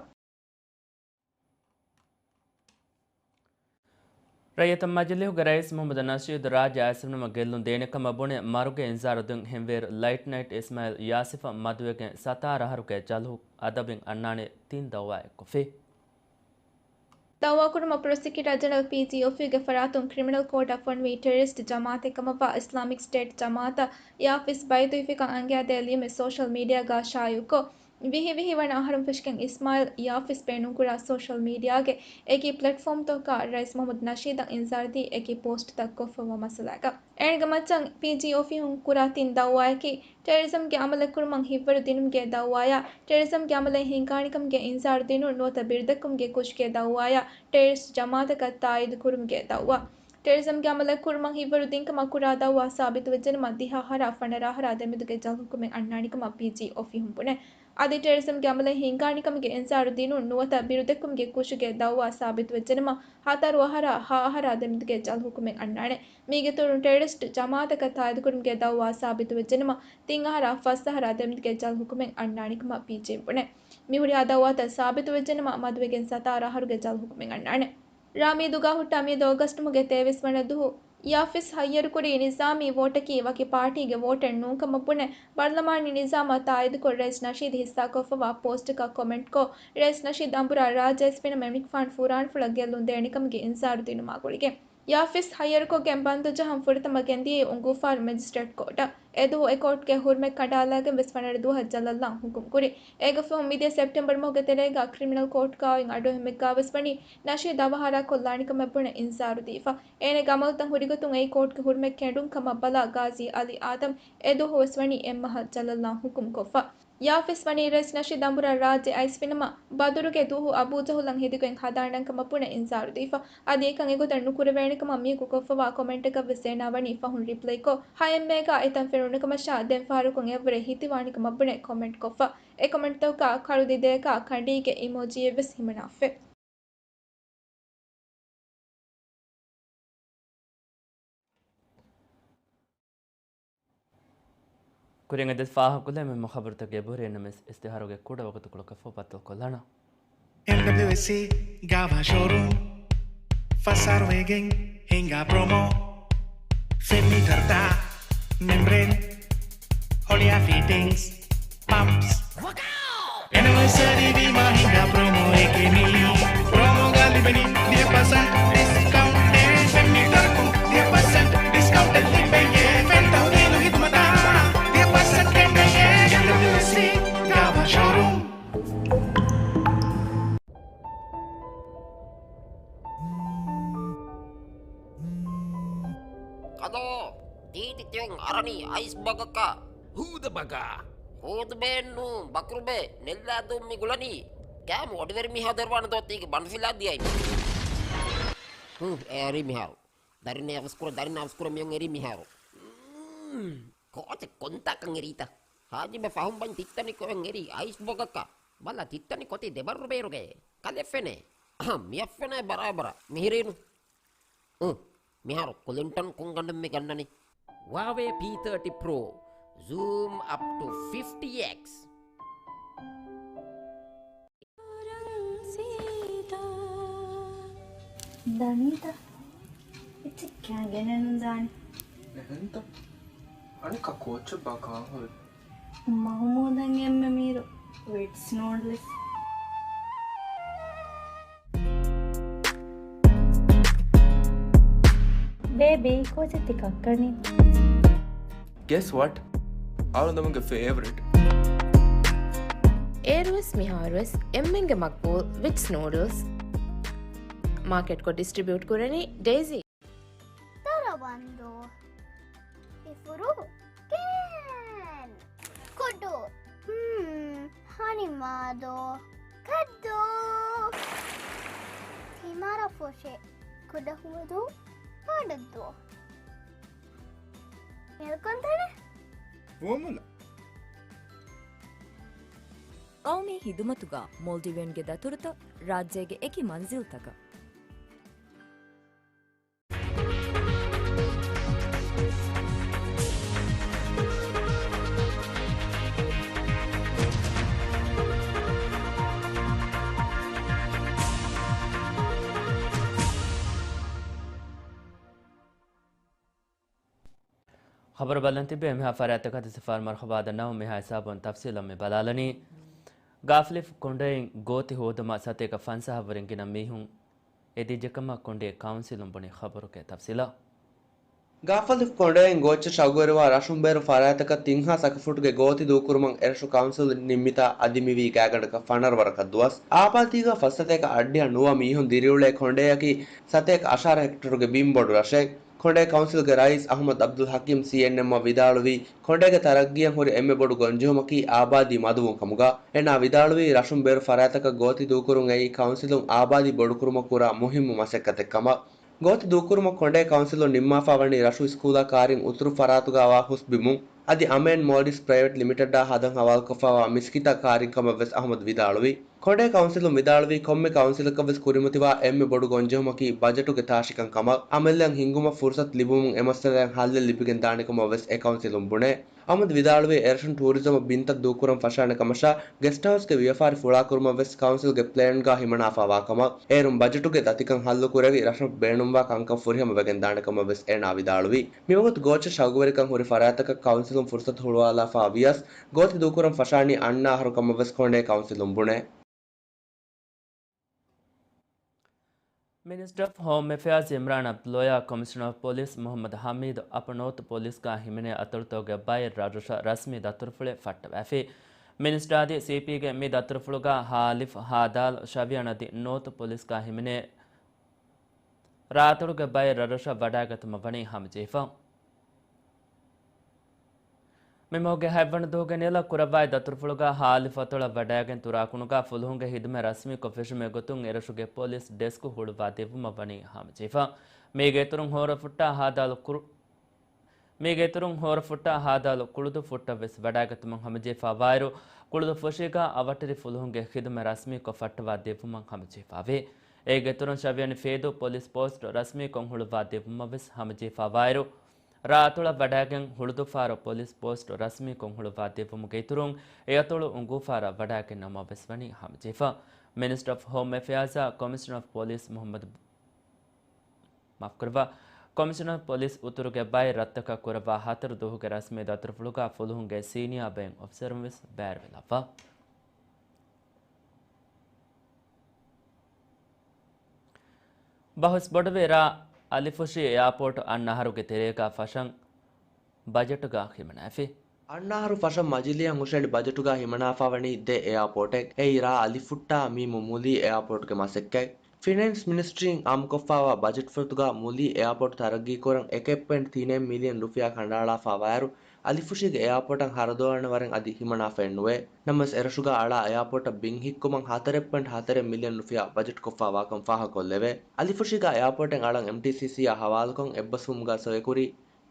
ރައްޔިތު މަޖިލީހުގެ ރައީސް މުހައްމަދު ނަޝީދު ރާއްޖެ އައިސްފެނުމަށް ގެއްލުން ދޭނެ ކަމަށް ބުނެ، މަރުގެ އިންޒާރު ދިން ހިންވޭރު ލައިޓްނައިޓް އިސްމާއިލް ޔާސިފަށް މަދުވެގެން ސަތާރަ އަހަރުގެ ޖަލު އަދަބިން އަންނާނެ ތިން ދައުވާއެއްކޮށްފި. ދައުވާކުރުމަށް ޕްރޮސިކިއުޓަރ ޖެނެރަލް ޕީޖީ އޮފީހުގެ ފަރާތުން ކްރިމިނަލް ކޯޓަށް ފޮނުވި ޓެރަރިސްޓް ޖަމާއަތެއް ކަމަށްވާ އިސްލާމިކް ސްޓޭޓް ޖަމާއަތަށް ޔާފިސް ބައިދުވިފިކަން އަންގައިދޭ ލިޔުމެއް ސޯޝަލް މީޑިއާގާ ޝާއިޢުކޮށް، ވިހި ވިހި ވަނަ އަހަރުން ފެށިގެން އިސްމާއިލް ޔާފިސް ބޭނުންކުރާ ސޯޝަލް މީޑިއާގެ އެކި ޕްލެޓްފޯމްތަކަކާ ރައީސް މުހައްމަދު ނަޝީދަށް އިންޒާރުދީ އެކި ޕޯސްޓްތައް ކޮށްފައިވާ މައްސަލާގަ. އޭނަގެ މައްޗަށް ޕީޖީ އޮފީހުން ކުރާ ތިން ދައުވާއަކީ، ޓެރަރިޒަމްގެ އަމަލެއް ކުރުމަށް ހިތްވަރު ދިނުމުގެ ދައުވާޔާ، ޓެރަރިޒަމްގެ އަމަލެއް ހިންގާނެކަމުގެ އިންޒާރު ދިނުން ނުވަތަ ބިރުދެއްކުމުގެ ކުށުގެ ދައުވާޔާ، ޓެރަރިސްޓް ޖަމާއަތަކަށް ތާއީދު ކުރުމުގެ ދައުވާ. ޓެރަރިޒަމްގެ ޢަމަލެއް ކުރުމަށް ހިތްވަރު ދިންކަމަށް ކުރާ ދައުވާ ސާބިތުވެއްޖެނަމަ، ދިހަ އަހަރާ ފަނަރަ އަހަރާ ދެމެދުގެ ޖަލް ހުކުމެއް އަންނާނެކަމަށް ޕީޖީ އޮފީހުން ބުނޭ. އަދި ޓެރަރިޒަމްގެ ޢަމަލެއް ހިންގާނެކަމުގެ އިންޒާރު ދިނުން ނުވަތަ ބިރުދެއްކުމުގެ ކުށުގެ ދައުވާ ސާބިތުވެއްޖެނަމަ، ހަތަރު އަހަރާ ހަ އަހަރާ ދެމެދުގެ ޖަލް ހުކުމެއް އަންނާނެ. މީގެ އިތުރުން ޓެރަރިސްޓް ޖަމާޢަތަކަށް ތާއީދުކުރުމުގެ ދައުވާ ސާބިތުވެއްޖެނަމަ، ތިން އަހަރާ ފަސް އަހަރާ ދެމެދުގެ ޖަލް ހުކުމެއް އަންނާނެކަމަށް ޕީޖީ ބުނޭ. މިހުރިހާ ދައުވާތައް ސާބިތުވެއްޖެނަމަ، މަދުވެގެން ސަތާރަ އަހަރުގެ ޖަލް ހުކުމެއް އަންނާނެ. ރާ މީދުގާ ހުއްޓާ މިއަދު އޮގަސްޓް މަހުގެ ތޭވީސް ވަނަ ދުވަހު ޔާފިސް ހައްޔަރުކުރީ ނިޒާމީ ވޯޓަކީ ވަކި ޕާޓީގެ ވޯޓެއް ނޫންކަމަށް ބުނެ، ބަރުލަމާނީ ނިޒާމަށް ތާއީދުކޮށް ރައީސް ނަޝީދު ހިއްސާކޮށްފަވާ ޕޯސްޓަކަށް ކޮމެންޓްކޮށް، ރައީސް ނަޝީދު އަނބުރާ ރާއްޖެ އައިސްފިނަމަ އެމަނިކުފާނު ފުރާނަފުޅަށް ގެއްލުން ދޭނެކަމުގެ އިންޒާރު ދިނުމާ ގުޅިގެން، ޔާފިސް ހައްޔަރުކޮށްގެން ބަންދުޖަހަން ފުރަތަމަ ގެންދިޔައީ އުނގޫފާރު މެޖިސްޓްރޭޓް ކޯޓަށް. އެދުވަހު އެކޯޓްގެ ހުރުމަތް ކަނޑާލާގެން ވެސް ފަނަރަ ދުވަހަށް ޖަލަށްލާން ހުކުމް ކުރި. އޭގެ ފަހުން މިދިޔަ ސެޕްޓެމްބަރު މަހުގެ ތެރޭގަ ކްރިމިނަލް ކޯޓްގައި އަޑުއެހުމެއްގަ ވެސް ވަނީ ނަޝީދު އަވަހާރަކޮށްލާނެކަމަށް ބުނެ އިންޒާރު ދީފަ. އޭނަގެ އަމަލުތައް ހުރިގޮތުން އެއީ ކޯޓްގެ ހުރުމަތް ކެނޑުން ކަމަށް ބަލާ ގާޒީ އަލީ އާދަމް އެދުވަހު ވެސް ވަނީ އެއްމަހަށް ޖަލަށްލާން ހުކުމް ކޮށްފަ. ޔާފިސް ވަނީ ރައީސް ނަޝީދު އަނބުރާ ރާއްޖެ އައިސްފިނަމަ ބަދުރުގެ ދުވަހު އަބޫޖަހުލަށް ހެދިގޮތް ހަދާން ކަމަށް ބުނެ އިންޒާރު ދީފަ. އަދި އެކަން އެގޮތަށް ނުކުރެވޭނެ ކަމަށް މީހަކު ކޮށްފަވާ ކޮމެންޓަކަށް ވެސް އޭނާ ވަނީ ފަހުން ރިޕްލައިކޮށް، ހައެއް މޭގަ އެތަން ފެނުނުކަމަށާ ދެން ފަހަރަކުން އެއަށްވުރެ ހިތިވާނެ ކަމަށް ބުނެ ކޮމެންޓް ކޮށްފަ. އެ ކޮމެންޓްތަކުގަ ކަޅު ދިދަޔަކާ ކަނޑީގެ އިމޯޖީއެއް ވެސް ހިމަނާފަ. ކުރިން އެދެސް ފާހަގަކޮށްލައި މެންމަ ޚަބަރުތަކެއް އެބަހުރި އެންމެސް އިސްތިހާރުގެ ކުޑަ ވަގުތުކޮޅަކަށްފަހު ބައްދަލުކޮށްލާނަން. އެމްޑަބްލިއުއެސްސީ ގާވާ ޝޯރޫމް ފަސް އަހަރު ވެގެން ހިނގާ ޕްރޮމޯ. ފެން މީޓަރުތައް، މެމްބްރޭން، ހޮޅިއާ ފިޓިންގްސް، ޕަމްޕްސް. އެނިވަރސަރީ ވީމާ ހިނގާ ޕްރޮމޯއެކޭ މީ. ޕްރޮމޯގަ ލިބެނީ ވިހި ޕަސެންޓް ޑިސްކައުންޓެއް. ފެން މީޓަރަކުން ވިހި ޕަސެންޓް ޑިސްކައުންޓެއް ލިބެޔޭ. ފެން ތަހުލީލު ހިދުމަތާ ވިހި ޕަސެންޓް ކެނޑެޔޭ. އެމްޑަބްލިއުއެސްސީ ގާވާ ޝޯރޫމް. ކަލޯ، ތީތި ތިއޮން އަރަނީ އައިސް ބަގަކަށް. ހޫދަ ބަގާ. ހޫދުބޭއެއްނޫ، ބަކުރުބޭ، ނެއްލާދޫން މި ގުޅަނީ. ކާމު އޮޑިވެރި މީހާ ދެރަވާނެ ދޯ ތީގެ ބަނޑުފިލާ ދިޔައި. ހު، އެ އެރީ މިހާރު. ދަރިން އަވަސްކުރަ، ދަރިން އަވަސްކުރަ މިއޮން އެރީ މިހާރު. މް، ކޯޗެއް ކޮންތާކަން އެރީތަ؟ ހާޖިބެ ފަހުން ބަން ތިއްތަނި ކޮއެއް އެރީ އައިސް ބަގަކަށް. ބަލަ ތިއްތަނި ކޮތި ދެބައްރު ބޭރުގައޭ. ކަލެ ފެނޭ. އަހަ، މިއަށް ފެނޭ ބަރާބަރަށް. މިހިރީނު. އު، މިހާރު ކުލިންޓަން ކޮންގަނޑެއް މި ގަންނަނީ؟ ހުއާވޭ ޕީ ތާޓީ ޕްރޯ، ޒޫމް އަޕް ޓު ފިފްޓީ އެކްސް. ދަނީތަ؟ އެއްޗެއް ކާ ގެނެއްނުދާނެ. އެހެންތަ؟ އަނެއްކާ ކޯޗެއް ބާ ކާހޮވެ. މަހުމޫދަށް އެންމެ މީރު ވިޓްސް ނޫޑްލްސް. ބޭބީ، ކޯޗެއް ތި ކައްކަނީ؟ Guess what? އަޅުގަނޑުމެންގެ ފޭވަރިޓް. އޭރުވެސް މިހާރުވެސް އެންމެންގެ މަގްބޫލް ވިޓްސް ނޫޑްލްސް. މާކެޓްކޮށް ޑިސްޓްރިބިއުޓް ކުރަނީ ޑޭޒީ. ދަރަވަންދޫ. އިފުރު. ކޭން. ކުޑު. ހުން. ހަނިމާދޯ. ކައްދޫ. ތިމާރަ ފޮށެ. ކުޑަ ހުވަދޫ. ބަޑައްދޫ. މިލްކޮންތަނެ. ފޯމުލަ. ގައުމީ ހިދުމަތުގަ މޯލްޑިވިއަންގެ ދަތުރުތައް ރާއްޖޭގެ އެކި މަންޒިލްތަކަށް. ޚަބަރު ބަލަން ތިބޭ މިހާ ފަރާތްތަކަށް ދެސިފާރު މަރުޙަބާ ދަންނަވަން. މިހާ ހިސާބުން ތަފްސީލަށް މި ބަލާލަނީ. ގާފިލިފު ކޮނޑައިން ގޯތި ހޯދުމަށް ސަތޭކަ ފަންސާހަށްވުރެން ގިނަ މީހުން އެދިއްޖެކަމަށް ކޮނޑޭ ކައުންސިލުން ބުނި ޚަބަރުގެ ތަފްސީލަށް. ގާފަލިފު ކޮނޑައިން ގޯއްޗަށް އަގުވެރިވާ ރަށުން ބޭރު ފަރާތްތަކަށް ތިން ހާސް އަކަފޫޓުގެ ގޯތި ދޫކުރުމަށް އެރަށު ކައުންސިލުން ނިންމިތާ އަދި މިވީ ގާތްގަނޑަކަށް ފަނަރަ ވަރަކަށް ދުވަސް. އާބާދީގަ ފަސް ސަތޭކަ އަށްޑިހަ ނުވަ މީހުން ދިރިއުޅޭ ކޮނޑެއަކީ ސަތޭކަ އަށާރަ ހެކްޓަރުގެ ބިން ބޮޑު ރަށެއް. ކޮނޑޭ ކައުންސިލްގެ ރައީސް އަޙްމަދު އަބްދުލް ޙަކީމް ސީއެންއެމްއަށް ވިދާޅުވީ، ކޮނޑޭގެ ތަރައްގީއަށް ހުރި އެންމެ ބޮޑު ގޮންޖެހުމަކީ އާބާދީ މަދުވުން ކަމުގަ. އޭނާ ވިދާޅުވީ، ރަށުން ބޭރު ފަރާތްތަކަށް ގޯތި ދޫކުރުން އެއީ ކައުންސިލުން އާބާދީ ބޮޑުކުރުމަށް ކުރާ މުހިއްމު މަސައްކަތެއް ކަމަށް. ގޯތި ދޫކުރުމަށް ކޮނޑޭ ކައުންސިލުން ނިންމާފާ ވަނީ ރަށު ސްކޫލާ ކާރިން އުތުރު ފަރާތުގައިވާ ހުސް ބިމުން. އަދި އަމޭން މޯލްޑިވްސް ޕްރައިވެޓް ލިމިޓެޑާ ހަދަން ހަވާލުކޮށްފައިވާ މިސްކިތާ ކާރިން ކަމަށް ވެސް އަހުމަދު ވިދާޅުވި. ކޮނޑޭ ކައުންސިލުން ވިދާޅުވީ ކޮންމެ ކައުންސިލަކަށް ވެސް ކުރިމަތިވާ އެންމެ ބޮޑު ގޮންޖެހުމަކީ ބަޖެޓުގެ ތާށިކަން ކަމަށް. އަމިއްލައަށް ހިންގުމަށް ފުރުސަތު ލިބުމުން އެ މައްސަލައަށް ހައްލެއް ލިބިގެން ދާނެ ކަމަށް ވެސް އެ ކައުންސިލުން ބުނޭ. އަހުމަދު ވިދާޅުވީ، އެރަށުން ޓޫރިޒަމަށް ބިންތައް ދޫކުރަން ފަށާނެ ކަމަށާ، ގެސްޓް ހައުސްގެ ވިޔަފާރި ފުޅާކުރުމަށް ވެސް ކައުންސިލްގެ ޕްލޭންގަ ހިމަނާފާވާ ކަމަށް. އޭރުން ބަޖެޓުގެ ދަތިކަން ހައްލުކުރެވި، ރަށަށް ބޭނުންވާ ކަންކަން ފުރިހަމަ ވެގެން ދާނެ ކަމަށް ވެސް އޭނާ ވިދާޅުވި. މިވަގުތު ގޯއްޗެއް ޝައުގުވެރިކަން ހުރި ފަރާތްތަކަށް ކައުންސިލުން ފުރުސަތު ހުޅުވާލާފާ ވިޔަސް، ގޯތި ދޫކުރަން ފަށާނީ އަންނަ އަހަރު ކަމަށް ވެސް ކޮނޑޭ ކައުންސިލުން ބުނޭ. މިނިސްޓަރ އޮފް ހޯމް އެފެއާޒް އިމްރާން އަބްދުﷲ، ކޮމިޝަނަރ އޮފް ޕޮލިސް މުޙައްމަދު ޙަމީދު، އަޕަރ ނޯތު ޕޮލިސްގަ ހިމެނޭ އަތޮޅުތަކުގެ ބައެއް ރަށްރަށަށް ރަސްމީ ދަތުރުފުޅެއް ފައްޓަވައިފި. މިނިސްޓަރ އަދި ސީޕީގެ މި ދަތުރުފުޅުގަ ހާލިފް، ހާދާލް، ޝަވިޔަން އަދި ނޯތު ޕޮލިސްގަ ހިމެނޭ ރާއަތޮޅުގެ ބައެއް ރަށްރަށަށް ވަޑައިގަތުމަށް ވަނީ ހަމަޖެހިފަ. މި މަހުގެ ހަތްވަނަ ދުވަހުގެ ނިޔަލަށް ކުރައްވާ ދަތުރުފުޅުގަ ހާލިފް އަތޮޅަށް ވަޑައިގެން ތުރާކުނުގަ ފުލުހުންގެ ހިދުމަތް ރަސްމީކޮށް ފެށުމުގެ ގޮތުން އެރަށުގެ ޕޮލިސް ޑެސްކު ހުޅުވާ ދެއްވުމަށް ވަނީ ހަމަޖެހިފަ. މީގެ އިތުރުން ހޯރަފުއްޓާ ހާދާލު ކުރު-، މީގެ އިތުރުން ހޯރަފުއްޓާ ހާދާލު ކުޅުދު ފުއްޓަށް ވެސް ވަޑައިގަތުމަށް ހަމަޖެހިފައިވާއިރު، ކުޅުދު ފުށީގަ އަވަށްޓެރި ފުލުހުންގެ ޚިދުމަތް ރަސްމީކޮށް ފައްޓަވާ ދެއްވުމަށް ހަމަޖެހިފައިވޭ. އޭގެ އިތުރުން ޝަވިޔަނި ފޭދޫ ޕޮލިސް ޕޯސްޓް ރަސްމީކޮށް ހުޅުވާ ދެއްވުމަށް ވެސް ހަމަޖެހިފައިވާއިރު، ރާއަތޮޅަށް ވަޑައިގެން ހުޅުދުފާރު ޕޮލިސް ޕޯސްޓް ރަސްމީކޮށް ހުޅުވާ ދެއްވުމުގެ އިތުރުން، އެ އަތޮޅު އުނގޫފާރަށް ވަޑައިގެންނަމަށް ވެސް ވަނީ ހަމަޖެހިފަ. މިނިސްޓަރ އޮފް ހޯމް އެފެއާޒާ ކޮމިޝަނަރ އޮފް ޕޮލިސް މުޙައްމަދު، މާފުކުރައްވާ، ކޮމިޝަނަރ އޮފް ޕޮލިސް އުތުރުގެ ބައެއް ރަށްތަކަށް ކުރައްވާ ހަތަރު ދުވަހުގެ ރަސްމީ ދަތުރުފުޅުގަ ފުލުހުންގެ ސީނިއާ ބައެއް އޮފިސަރުން ވެސް ބައިވެރިވެލައްވާ. ބަހުސް ބޮޑުވި ރ. އަލިފުށި އެއާޕޯޓް އަންނަ އަހަރުގެ ތެރޭގަ ފަށަން ބަޖެޓުގަ ހިމަނައިފި. އަންނަ އަހަރު ފަށަން މަޖިލީހަށް ހުށަހެޅި ބަޖެޓުގަ ހިމަނާފަ ވަނީ ދެ އެއާޕޯޓެއް. އެއީ ރ. އަލިފުއްޓާ މީމު މުލީ އެއާޕޯޓްގެ މަސައްކަތް. ފިނޭންސް މިނިސްޓްރީން އާއްމުކޮށްފައިވާ ބަޖެޓްފުރަތުގަ މުލީ އެއާޕޯޓް ތަރައްގީކުރަން އެކެއް ޕޮއިންޓް ތިނެއް މިލިއަން ރުފިޔާ ކަނޑައަޅާފައިވާއިރު، އަލިފުށީގެ އެއާޕޯޓަށް ހަރަދުއަޅާނެ ވަރެއް އަދި ހިމަނާފައެއް ނުވޭ. ނަމަވެސް، އެރަށުގަ އަޅާ އެއާޕޯޓަށް ބިން ހިއްކުމަށް ހަތަރެއް ޕޮއިންޓް ހަތަރެއް މިލިއަން ރުފިޔާ ބަޖެޓްކޮށްފައިވާކަން ފާހަގަކޮށްލެވޭ. އަލިފުށީގަ އެއާޕޯޓެއް އަޅަން އެމްޓީސީސީއާ ހަވާލުކޮށް އެއްބަސްވުމުގަ ސޮއެކުރީ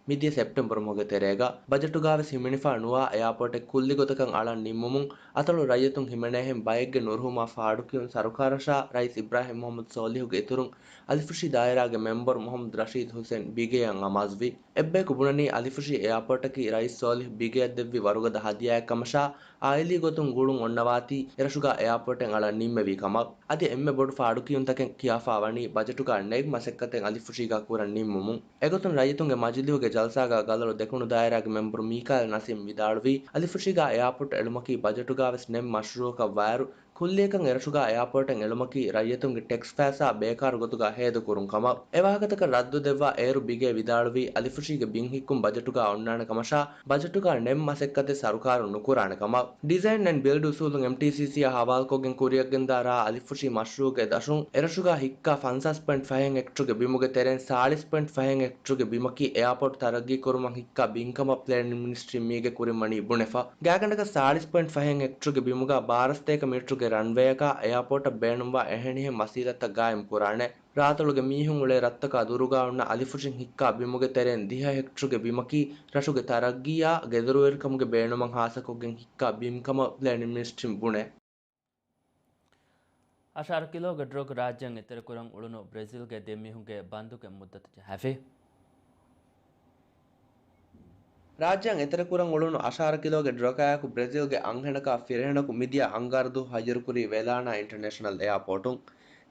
މިދިޔަ ސެޕްޓެމްބަރު މަހުގެ ތެރޭގަ. ބަޖެޓުގަ ވެސް ހިމެނިފަ ނުވާ އެއާޕޯޓެއް ކުއްލި ގޮތަކަށް އަޅަން ނިންމުމުން އަތޮޅު ރައްޔިތުން ހިމެނޭހެން ބައެއްގެ ނުރުހުމާ ފާޑުކިޔުން ސަރުކާރަށާ ރައީސް އިބްރާހިމް މުޙައްމަދު ސޯލިހުގެ އިތުރުން އަލިފުށި ދާއިރާގެ މެމްބަރު މުޙައްމަދު ރަޝީދު ޙުސެން ބިގޭއަށް އަމާޒުވި. އެއްބަޔަކު ބުނަނީ އަލިފުށި އެއާޕޯޓަކީ ރައީސް ސޯލިހު ބިގޭއަށް ދެއްވި ވަރުގަދަ ހަދިޔާއެއް ކަމަށާ، އާއިލީ ގޮތުން ގުޅުން އޮންނަވާތީ އެރަށުގަ އެއާޕޯޓެއް އަޅަން ނިންމެވީ ކަމަށް. އަދި އެންމެ ބޮޑު ފާޑުކިޔުންތަކެއް ކިޔާފާ ވަނީ ބަޖެޓުގަ ނެގް މަސައްކަތެއް އަލިފުށީގަ ކުރަން ނިންމުމުން. އެގޮތުން ރައްޔިތުންގެ މަޖިލީހުގެ ޖަލްސާގަ ގަލޮޅު ދެކުނު ދާއިރާގެ މެމްބަރު މީކާއިލް ނަސީމް ވިދާޅުވީ، އަލިފުށީގަ އެއާޕޯޓް އެޅުމަކީ ބަޖެޓުގަ ވެސް ނެގް މަޝްރޫއަކަށް ވާއިރު، ކުއްލިއަކަށް އެރަށުގަ އެއާޕޯޓެއް އެޅުމަކީ ރައްޔިތުންގެ ޓެކްސް ފައިސާ ބޭކާރު ގޮތުގަ ހޭދަކުރުން ކަމަށް. އެ ވާހަކަތަކަށް ރައްދު ދެއްވާ އޭރު ބިގޭ ވިދާޅުވީ، އަލިފުށީގެ ބިން ހިއްކުން ބަޖެޓުގަ އޮންނާނެ ކަމަށާ، ބަޖެޓުގަ ނެގް މަސައްކަތެއް ސަރުކާރުން ނުކުރާނެ ކަމަށް. ޑިޒައިން އެންޑް ބިލްޑް އުސޫލުން އެމްޓީސީސީއާ ހަވާލުކޮށްގެން ކުރިއަށްގެންދާ ރ. އަލިފުށި މަޝްރޫއުގެ ދަށުން އެރަށުގަ ހިއްކާ ފަންސާސް ޕޮއިންޓް ފަހެއް ހެކްޓަރުގެ ބިމުގެ ތެރެއިން ސާޅީސް ޕޮއިންޓް ފަހެއް ހެކްޓަރުގެ ބިމަކީ އެއާޕޯޓް ތަރައްގީކުރުމަށް ހިއްކާ ބިންކަމަށް ޕްލޭނިން މިނިސްޓްރީން މީގެ ކުރިން ވަނީ ބުނެފަ. ގާތްގަނޑަކަށް ސާޅީސް ޕޮއިންޓް ފަހެއް ހެކްޓަރުގެ ބިމުގަ ބާރަ ސަތޭކަ މީޓަރުގެ ރަންވޭއަކާ އެއާޕޯޓަށް ބޭނުންވާ އެހެނިހެން ވަސީލަތްތައް ގާއިމް ކުރާނެ. ރާއަތޮޅުގެ މީހުން އުޅޭ ރަށްތަކާ ދުރުގަ އޮންނަ އަލިފުށިން ހިއްކާ ބިމުގެ ތެރެއިން ދިހަ ހެކްޓަރުގެ ބިމަކީ ރަށުގެ ތަރައްގީއާ ގެދޮރުވެރިކަމުގެ ބޭނުމަށް ހާއްސަކޮށްގެން ހިއްކާ ބިންކަމަށް ޕްލޭނިން މިނިސްޓްރީން ބުނޭ. އަށާރަ ކިލޯގެ ޑްރަގް ރާއްޖެއަށް އެތެރެކުރަން އުޅުނު ބްރެޒިލްގެ ދެ މީހުންގެ ބަންދުގެ މުއްދަތު ޖަހާފި. ރާއްޖެއަށް އެތެރެކުރަން އުޅުނު އަށާރަ ކިލޯގެ ޑްރަގާއެކު ބްރެޒިލްގެ އަންހެނަކާ ފިރިހެނަކު މިދިޔަ އަންގާރަ ދުވަހު ހައްޔަރުކުރީ ވެލާނާ އިންޓަރނޭޝަނަލް އެއާޕޯޓުން.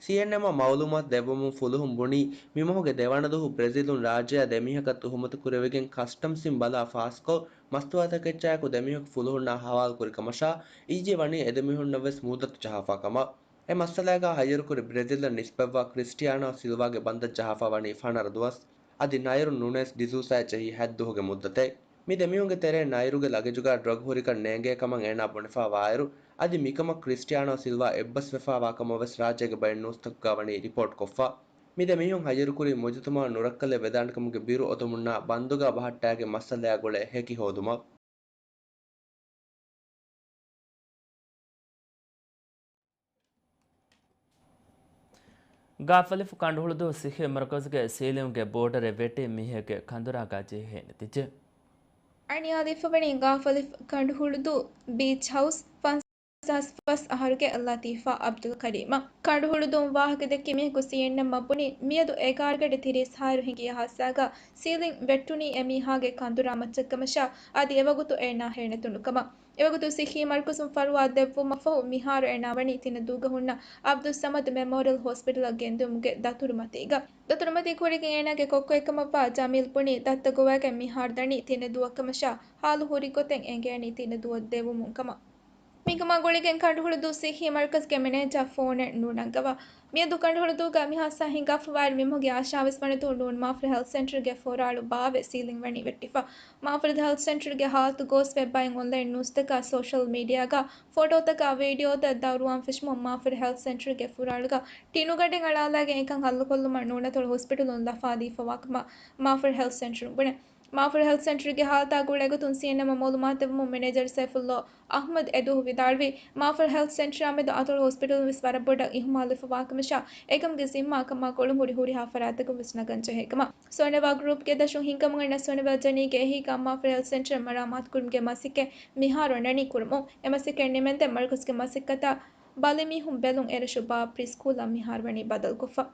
ސީއެންއެމްއަށް މައުލޫމާތު ދެއްވަމުން ފުލުހުން ބުނީ، މިމަހުގެ ދެވަނަ ދުވަހު ބްރެޒިލުން ރާއްޖެއާ ދެ މީހަކަށް ތުހުމަތު ކުރެވިގެން ކަސްޓަމްސްއިން ބަލާ ފާސްކޮށް، މަސްތުވާތަކެއްޗާއެކު ދެމީހަކު ފުލުހުންނާ ހަވާލުކުރި ކަމަށާ، އިއްޔެ ވަނީ އެދެމީހުންނަށް ވެސް މުއްދަތު ޖަހާފާ ކަމަށް. އެ މައްސަލާގަ ހައްޔަރުކުރި ބްރެޒިލަށް ނިސްބަތްވާ ކްރިސްޓިއާނޯ ސިލްވާގެ ބަންދަށް ޖަހާފާ ވަނީ ފަނަރަ ދުވަސް. އަދި ނައިރު ނުނޭސް ޑިސޫސާއަށް ޖެހީ ހަތް ދުވަހުގެ މުއްދަތެއް. މި ދެމީހުންގެ ތެރޭ ނައިރުގެ ލަގެޖުގަ ޑްރަގް ހުރިކަން ނޭނގޭ ކަމަށް އޭނާ ބުނެފާ ވާއިރު، އަދި މިކަމަށް ކްރިސްޓިއާނޯ ސިލްވާ އެއްބަސްވެފާވާ ކަމަށް ވެސް ރާއްޖޭގެ ބައެއް ނޫސްތަކުގަ ވަނީ ރިޕޯޓް ކޮށްފަ. މި ދެ މީހުން ހައްޔަރުކުރީ މުޖުތަމައަށް ނުރައްކަލެއް ވެދާނެކަމުގެ ބިރު އޮތުމުންނާ ބަންދުގަ ބަހައްޓާގެން މައްސަލަޔާ ގުޅޭ ހެކި ހޯދުމަށް. ގާފަލިފު ކަނޑުހުޅުދޫ ސިއްހީ މަރުކަޒުގެ ސީލިންގްގެ ބޯޑަރެއް ވެއްޓި މީހެއްގެ ކަނދުރާގާ ޖެހި ހޭނެތިއްޖެ. އަނިޔާލީފަވަނީ ގާފަލިފު ކަނޑުހުޅުދޫ ބީޗް ހައުސް ފަންސާސް ފަސް އަހަރުގެ ލަތީފާ އަބްދުލް ކަރީމަށް. ކަނޑުހުޅުދޫން ވާހަކަ ދެއްކި މީހަކު ސީއެންއެމްއަށް ބުނީ، މިއަދު އެގާރަ ގަޑި ތިރީސް ހާއިރު ހިނގި ހާއްސާގާ ސީލިން ވެއްޓުނީ އެ މީހާގެ ކަނދުރާ މައްޗަށްކަމަށާ، އަދި އެވަގުތު އޭނާ ހޭނެތުނު ކަމަށް. އެވަގުތު ސިއްހީ މަރުކަޒުން ފަރުވާ ދެއްވުމަށްފަހު މިހާރު އޭނާ ވަނީ ތިނަދޫގަ ހުންނަ އަބްދުއްސަމަދު މެމޯރިއަލް ހޮސްޕިޓަލަށް ގެންދިއުމުގެ ދަތުރުމަތީގަ. ދަތުރުމަތީ ކުރިގެން އޭނާގެ ކޮއްކޮއެއްކަމަށްވާ ޖަމީލް ބުނީ، ދައްތަ ގޮވައިގެން މިހާރު ދަނީ ތިނަދޫއަށްކަމަށާ، ހާލު ހުރި ގޮތެއް އެނގޭނީ ތިނަދޫއަށް ދެވުމުން ކަމަށް. މިކަމާ ގުޅިގެން ކަނޑުހުޅުދޫ ސިއްހީ މަރުކަޒުގެ މެނޭޖާ ފޯނެއް ނޫނަންގަވާ. މިއަދު ކަނޑުހުޅުދޫގަ މި ހާއްސާ ހިނގާފަވާއިރު މި މަހުގެ އާށާވެސް ވަނަތު ނޫން މާފަރި ހެލްތް ސެންޓަރުގެ ފުރާޅު ބާވެ ސީލިން ވަނީ ވެއްޓިފަ. މާފަރި ހެލްތް ސެންޓަރުގެ ހާލަތު ގޯސްވެ ބައެއް އޮންލައިން ނޫސްތަކާ ސޯޝަލް މީޑިއާގަ ފޮޓޯތަކާ ވީޑިއޯތައް ދައުރުވާން ފެށުމުން މާފަރި ހެލްތް ސެންޓަރުގެ ފުރާޅުގަ ޓިނުގަނޑެއް އަޅާލައިގެން އެކަން ހައްލުކޮށްލުމަށް ނޫނަތޮޅު ހޮސްޕިޓަލުން ލަފާދީފަ ވާކަމަށް މާފަރި ހެލްތް ސެންޓަރުން ބުނެ. މާފަރި ހެލްތް ސެންޓަރުގެ ހާލަތާ ގުޅޭގޮތުން ސީއެންއެމްއަށް މައުލޫމާތުދެއްވުމުން މެނޭޖަރު ސައިފުއްލޯ އަޙްމަދު އެދުވަހު ވިދާޅުވީ، މާފަރި ހެލްތް ސެންޓަރާމެދު އަތޮޅު ހޮސްޕިޓަލުން ވެސް ވަރަށް ބޮޑަށް އިހުމާލުވެފަ ވާކަމަށާ، އެކަމުގެ ޒިންމާ ކަމާ ކޮޅުން ހުރި ހުރިހާ ފަރާތްތަކުން ވެސް ނަގަން ޖެހޭކަމަށް. ސޯނެވާ ގްރޫޕްގެ ދަށުން ހިންގަމުން އަންނަ ސޯނެވާ ޖެނީގެ އެހީގަ މާފަރި ހެލްތް ސެންޓަރ މަރާމާތުކުރުމުގެ މަސައްކަތް މިހާރު އަންނަނީ ކުރަމުން. އެ މަސައްކަތް ނިމެންދެން މަރުކަޒުގެ މަސައްކަތާ ބަލިމީހުން ބެލުން އެރަށު ބާ ޕްރީ ސްކޫލަށް މިހާރު ވަނީ ބަދަލުކޮށްފަ.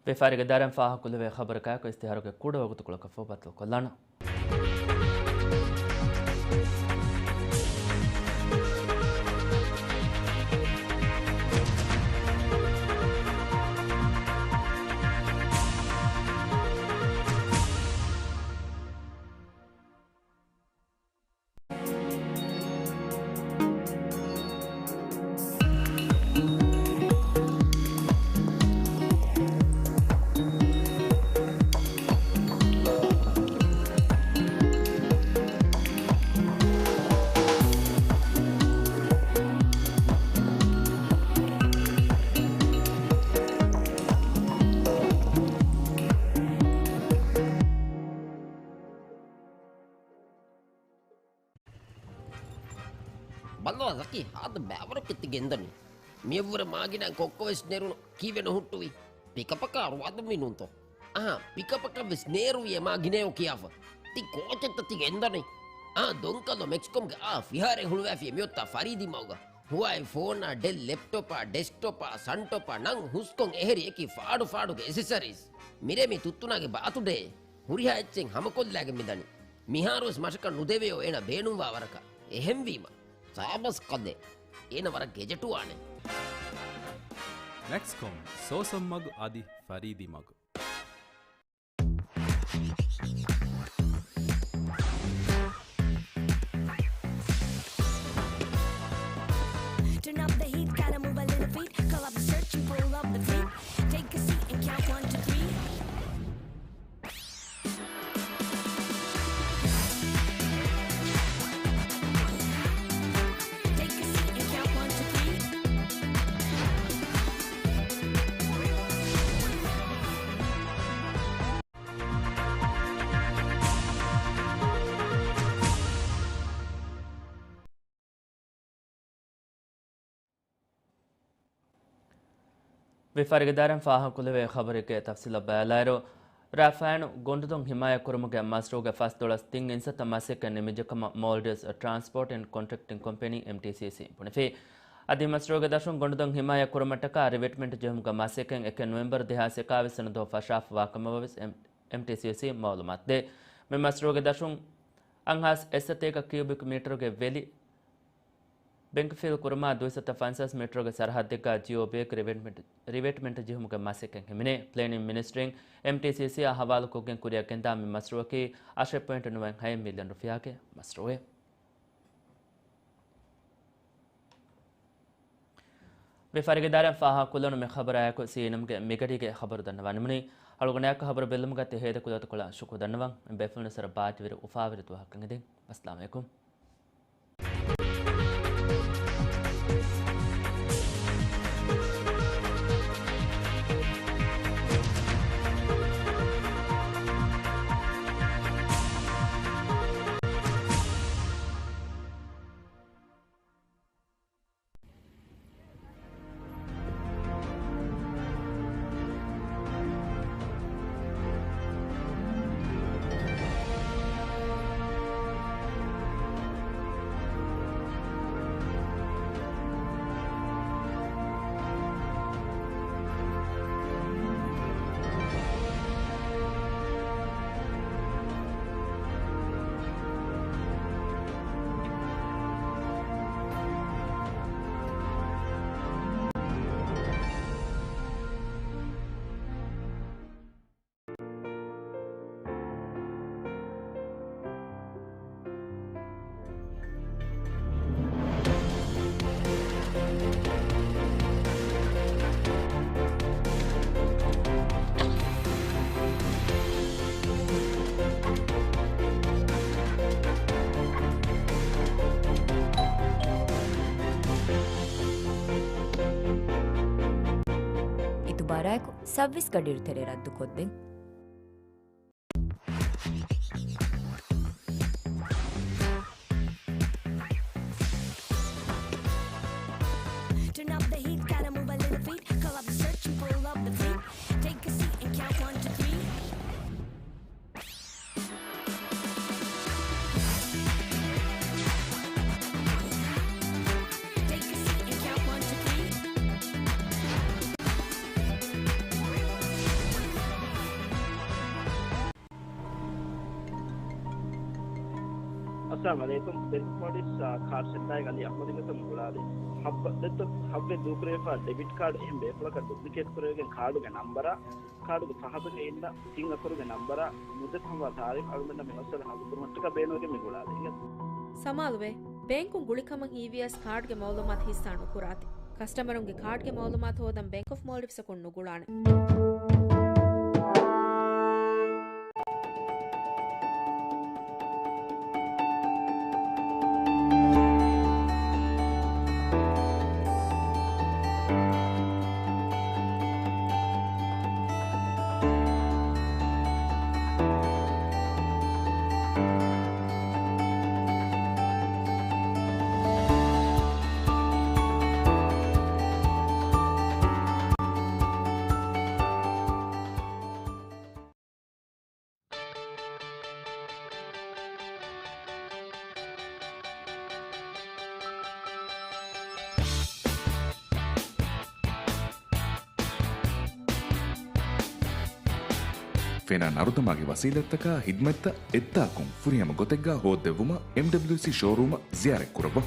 ވިޔަފާރިގެ ދަރަން ފާހަގަކުރެވޭ ޚަބަރަކާއެކު އިސްތިހާރުގެ ކުޑަ ވަގުތުކޮޅަކަށްފަހު ބައްދަލުކޮށްލާނަން. ބަލާ ޒަކީ، ހާދަ ބައިވަރަކަށް ތި ގެންދަނީ. މިއަށްވުރެ މާގިނަ ކޮއްކޮވެސް ނެރުނު ކީއްވެ ނުހުއްޓުވީ؟ ޕިކަޕަކާ އަރުވާދަންވީ ނޫންތޯ؟ އަހާ، ޕިކަޕަކަށްވެސް ނޭރުވި އެ މާގިނަޔޯ ކިޔާފަ. ތި ކޯޗެއްތަ ތި ގެންދަނީ؟ އާ، ދޮންކަލޯ މެކްސްކޮމްގެ އާ ފިހާރައެއް ހުޅުވާފިޔޭ މިއޮތާ ފަރީދީ މަގުގަ. ހުވާއި ފޯނާ، ޑެލް ލެޕްޓޮޕާ، ޑެސްކްޓޮޕާ، ސަންޓޮޕާ ނަން ހުސްކޮން އެހެރި އެކި ފާޑު ފާޑުގެ އެސެސަރީސް. މިރޭ މި ތުއްތުނާގެ ބާތުޑޭ. ހުރިހާ އެއްޗެއް ހަމަކޮށްލާގެން މިދަނީ. މިހާރުވެސް މަށަކަށް ނުދެވެޔޯ އޭނަ ބޭނުންވާ ވަރަކަށް. އެހެންވީމަ، ސާބަސް ކަލޭ. އޭނަ ވަރަށް ގެޖެޓުވާނެ. މެކްސްކޮމް، ސޯސަން މަގު އަދި ފަރީދީ މަގު. Turn up the heat, gotta move a little feet. Call up the search and pull up the feet. Take a seat and count one, two, three. Take a seat and count one, two, three. ވިޔަފާރިގެ ދަރަން ފާހަގަކުރެވޭ ޚަބަރެއްގެ ތަފްސީލަށް ބައިލާއިރު، ރައްފާން ގޮނޑުދޮށް ހިމާޔަތްކުރުމުގެ މަޝްރޫޢުގެ ފަސްދޮޅަސް ތިން އިންސައްތަ މަސައްކަތް ނިމިއްޖެކަމަށް މޯލްޑިވްސް ޓްރާންސްޕޯޓް އެންޑް ކޮންޓްރެކްޓިން ކޮމްޕެނީ، އެމްޓީސީސީ، ބުނެފި. އަދި މަޝްރޫޢުގެ ދަށުން ގޮނޑުދޮށް ހިމާޔަތްކުރުމަށްޓަކާ ރިވެޓްމަންޓް ޖެހުމުގެ މަސައްކަތް އެކެއް ނޮވެމްބަރު ދެހާސް އެކާވީސް ވަނަ ދުވަހު ފަށާފަ ވާކަމަށްވެސް އެމް-، އެމްޓީސީސީ މައުލޫމާތުދޭ. މި މަޝްރޫޢުގެ ދަށުން އަށް ހާސް އެއްސަތޭކަ ކިއުބިކް މީޓަރުގެ ވެލި ބެންކްފިލް ކުރުމާ، ދުއިސައްތަ ފަންސާސް މީޓަރުގެ ސަރަހައްދެއްގަ ޖިއޯ ބޭކް ރިވެޓްމަންޓް، ރިވެޓްމަންޓް ޖެހުމުގެ މަސައްކަތް ހިމެނޭ. ޕްލޭނިން މިނިސްޓްރީން އެމްޓީސީސީއާ ހަވާލުކޮށްގެން ކުރިއަށް ގެންދާ މި މަޝްރޫޢަކީ އަށެއް ޕޮއިންޓު ނުވައެއް ހައެއް މިލިއަން ރުފިޔާގެ މަޝްރޫޢެއް. ވިޔަފާރިގެ ދަރަން ފާހަގަކޮށްލަން މި ޚަބަރާއެކު ސީއެންއެމްގެ މިގަޑީގެ ޚަބަރު ދަންނަވާނަމުން. އަޅުގަނޑާއެކު ޚަބަރު ބެއްލުމުގަ ތި ހޭދަކުރި ގޮތަށް ކޮޅަށް ޝުކުރު ދަންނަވަން. ބޭފުޅުންނަށް ވަރަށް ބާއްޖަވެރި އުފާވެރި ދުވަހަކަށް އެދެން. އައްސަލާމު ޢަލައިކުމް. ރާއެކު ސައްވީސް ގަޑިއިރު ތެރޭ ރައްދުކޮށްދެން. Turn up the heat, gotta move a little feet. Call up the search and pull up the fleet. Take a seat and count one, two, three. Take a seat and count one, two, three. އައްސަލާމު ޢަލައިކުމް. ބޭންކް މޯލްޑިވްސް، އާ، ކާޑް ސެންޓާގެ އަލީ އަޙްމަދުގެ ގޮތުން ގުޅާލި. ހައްވަ ދެއްތަ ހައްވެ ދޫކުރެވިފަ ޑެބިޓް ކާޑް އެހެން ބޭފުޅަކަށް ޑުޕްލިކޭޓް ކުރެވިގެން ކާޑުގެ ނަންބަރާ، ކާޑުގެ ފަހަތުގައި އިންނަ ތިން އަކުރުގެ ނަންބަރާ، މުއްދަތު ހަމަ ތާރީޚް އަޅުގަނޑަށް މި މައްސަލަ ހައްލު ކުރުމަށްޓަކާ ބޭނުންވެގެން މި ގުޅާލި. ސަމާލުވޭ. ބޭންކުން ގުޅިކަމަށް ހީވިޔަސް ކާޑްގެ މައުލޫމާތު ހިއްސާ ނުކުރާތި. ކަސްޓަމަރުންގެ ކާޑްގެ މައުލޫމާތު ހޯދަން ބޭންކް އޮފް މޯލްޑިވްސްއަކުން ނުގުޅާނެ. ފެނާ ނަރުދަމާގެ ވަސީލަތްތަކާ ހިދްމަތްތައް އެއްތާކުން ފުރިހަމަ ގޮތެއްގާ ހޯއްދެއްވުމަށް އެމްޑަބްލިއުސީ ޝޯރޫމަށް ޒިޔާރަތްކުރައްވާ.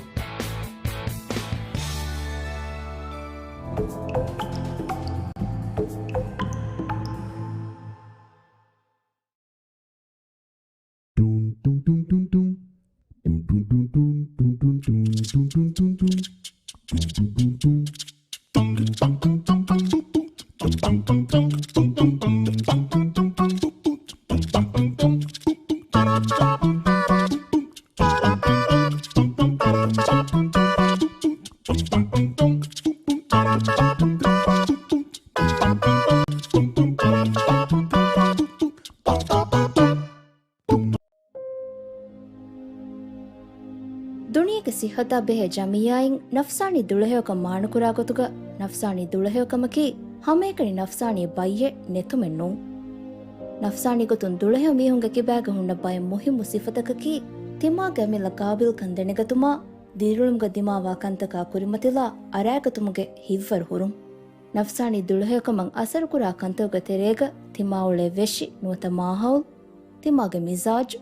ދުނިޔޭގެ ސިއްހަތާ ބެހޭ ޖަމިއްޔާއިން ނަފްސާނީ ދުޅަހެޔޮކަން މާނަކުރާ ގޮތުގަ، ނަފްސާނީ ދުޅަހެޔޮކަމަކީ ހަމައެކަނި ނަފްސާނީ ބައްޔެއް ނެތުމެއް ނޫން. ނަފްސާނީ ގޮތުން ދުޅަހެޔޮ މީހުންގެ ކިބާގަ ހުންނަ ބައެއް މުހިއްމު ސިފަތަކަކީ، ތިމާގެ އަމިއްލަ ގާބިލްކަން ދެނެގަތުމާ، ދިރިއުޅުމުގަ ދިމާވާ ކަންތަކާ ކުރިމަތިލާ އަރާގަތުމުގެ ހިތްވަރު ހުރުން. ނަފްސާނީ ދުޅަހެޔޮކަމަށް އަސަރުކުރާ ކަންތަކުގެ ތެރޭގަ ތިމާއުޅޭ ވެށި ނުވަތަ މާހައުލް، ތިމާގެ މިޒާޖު،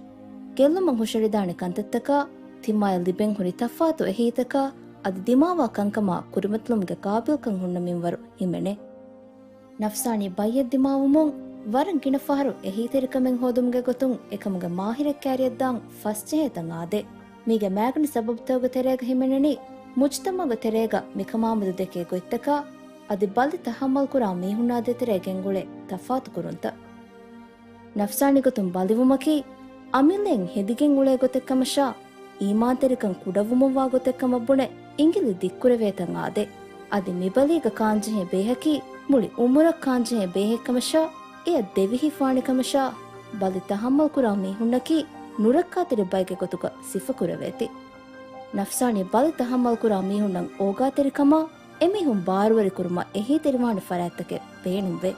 ގެއްލުމަށް ހުށަހެޅިދާނެ ކަންތައްތަކާ، ތިމާޔަށް ލިބެން ހުރި ތަފާތު އެހީތަކާ، އަދި ދިމާވާ ކަންކަމާ ކުރިމަތިލުމުގެ ގާބިލްކަން ހުންނަ މިންވަރު ހިމެނޭ. ނަފްސާނީ ބައްޔެއް ދިމާވުމުން ވަރަށް ގިނަ ފަހަރު އެހީތެރިކަމެއް ހޯދުމުގެ ގޮތުން އެކަމުގެ މާހިރެއް ކާރިއަށްދާން ފަސްޖެހޭތަން އާދޭ. މީގެ މައިގަނޑު ސަބަބުތަކުގެ ތެރޭގަ ހިމެނެނީ، މުޖްތަމަޢުގެ ތެރޭގަ މިކަމާމެދު ދެކޭ ގޮތްތަކާ، އަދި ބަލި ތަޙައްމަލްކުރާ މީހުންނާ ދޭތެރޭ ގެންގުޅޭ ތަފާތު ކުރުންތައް. ނަފްސާނީ ގޮތުން ބަލިވުމަކީ، އަމިއްލައިން ހެދިގެން އުޅޭ ގޮތެއްކަމަށާ، އީމާންތެރިކަން ކުޑަވުމަށްވާ ގޮތެއްކަމަށް ބުނެ އިނގިލި ދިއްކުރެވޭތަން އާދޭ. އަދި މިބަލީގަ ކާންޖެހޭ ބޭހަކީ މުޅި އުމުރަށް ކާންޖެހޭ ބޭހެއްކަމަށާ، އެޔަށް ދެވިހި ފާނެކަމަށާ، ބަލި ތަޙައްމަލްކުރާ މީހުންނަކީ ނުރައްކާތެރި ބައެއްގެ ގޮތުގަ ސިފަކުރެވޭތީ. ނަފްސާނީ ބަލި ތަޙައްމަލްކުރާ މީހުންނަށް އޯގާތެރިކަމާ، އެމީހުން ބާރުވެރިކުރުމަށް އެހީތެރިވާނެ ފަރާތްތަކެއް ބޭނުންވޭ.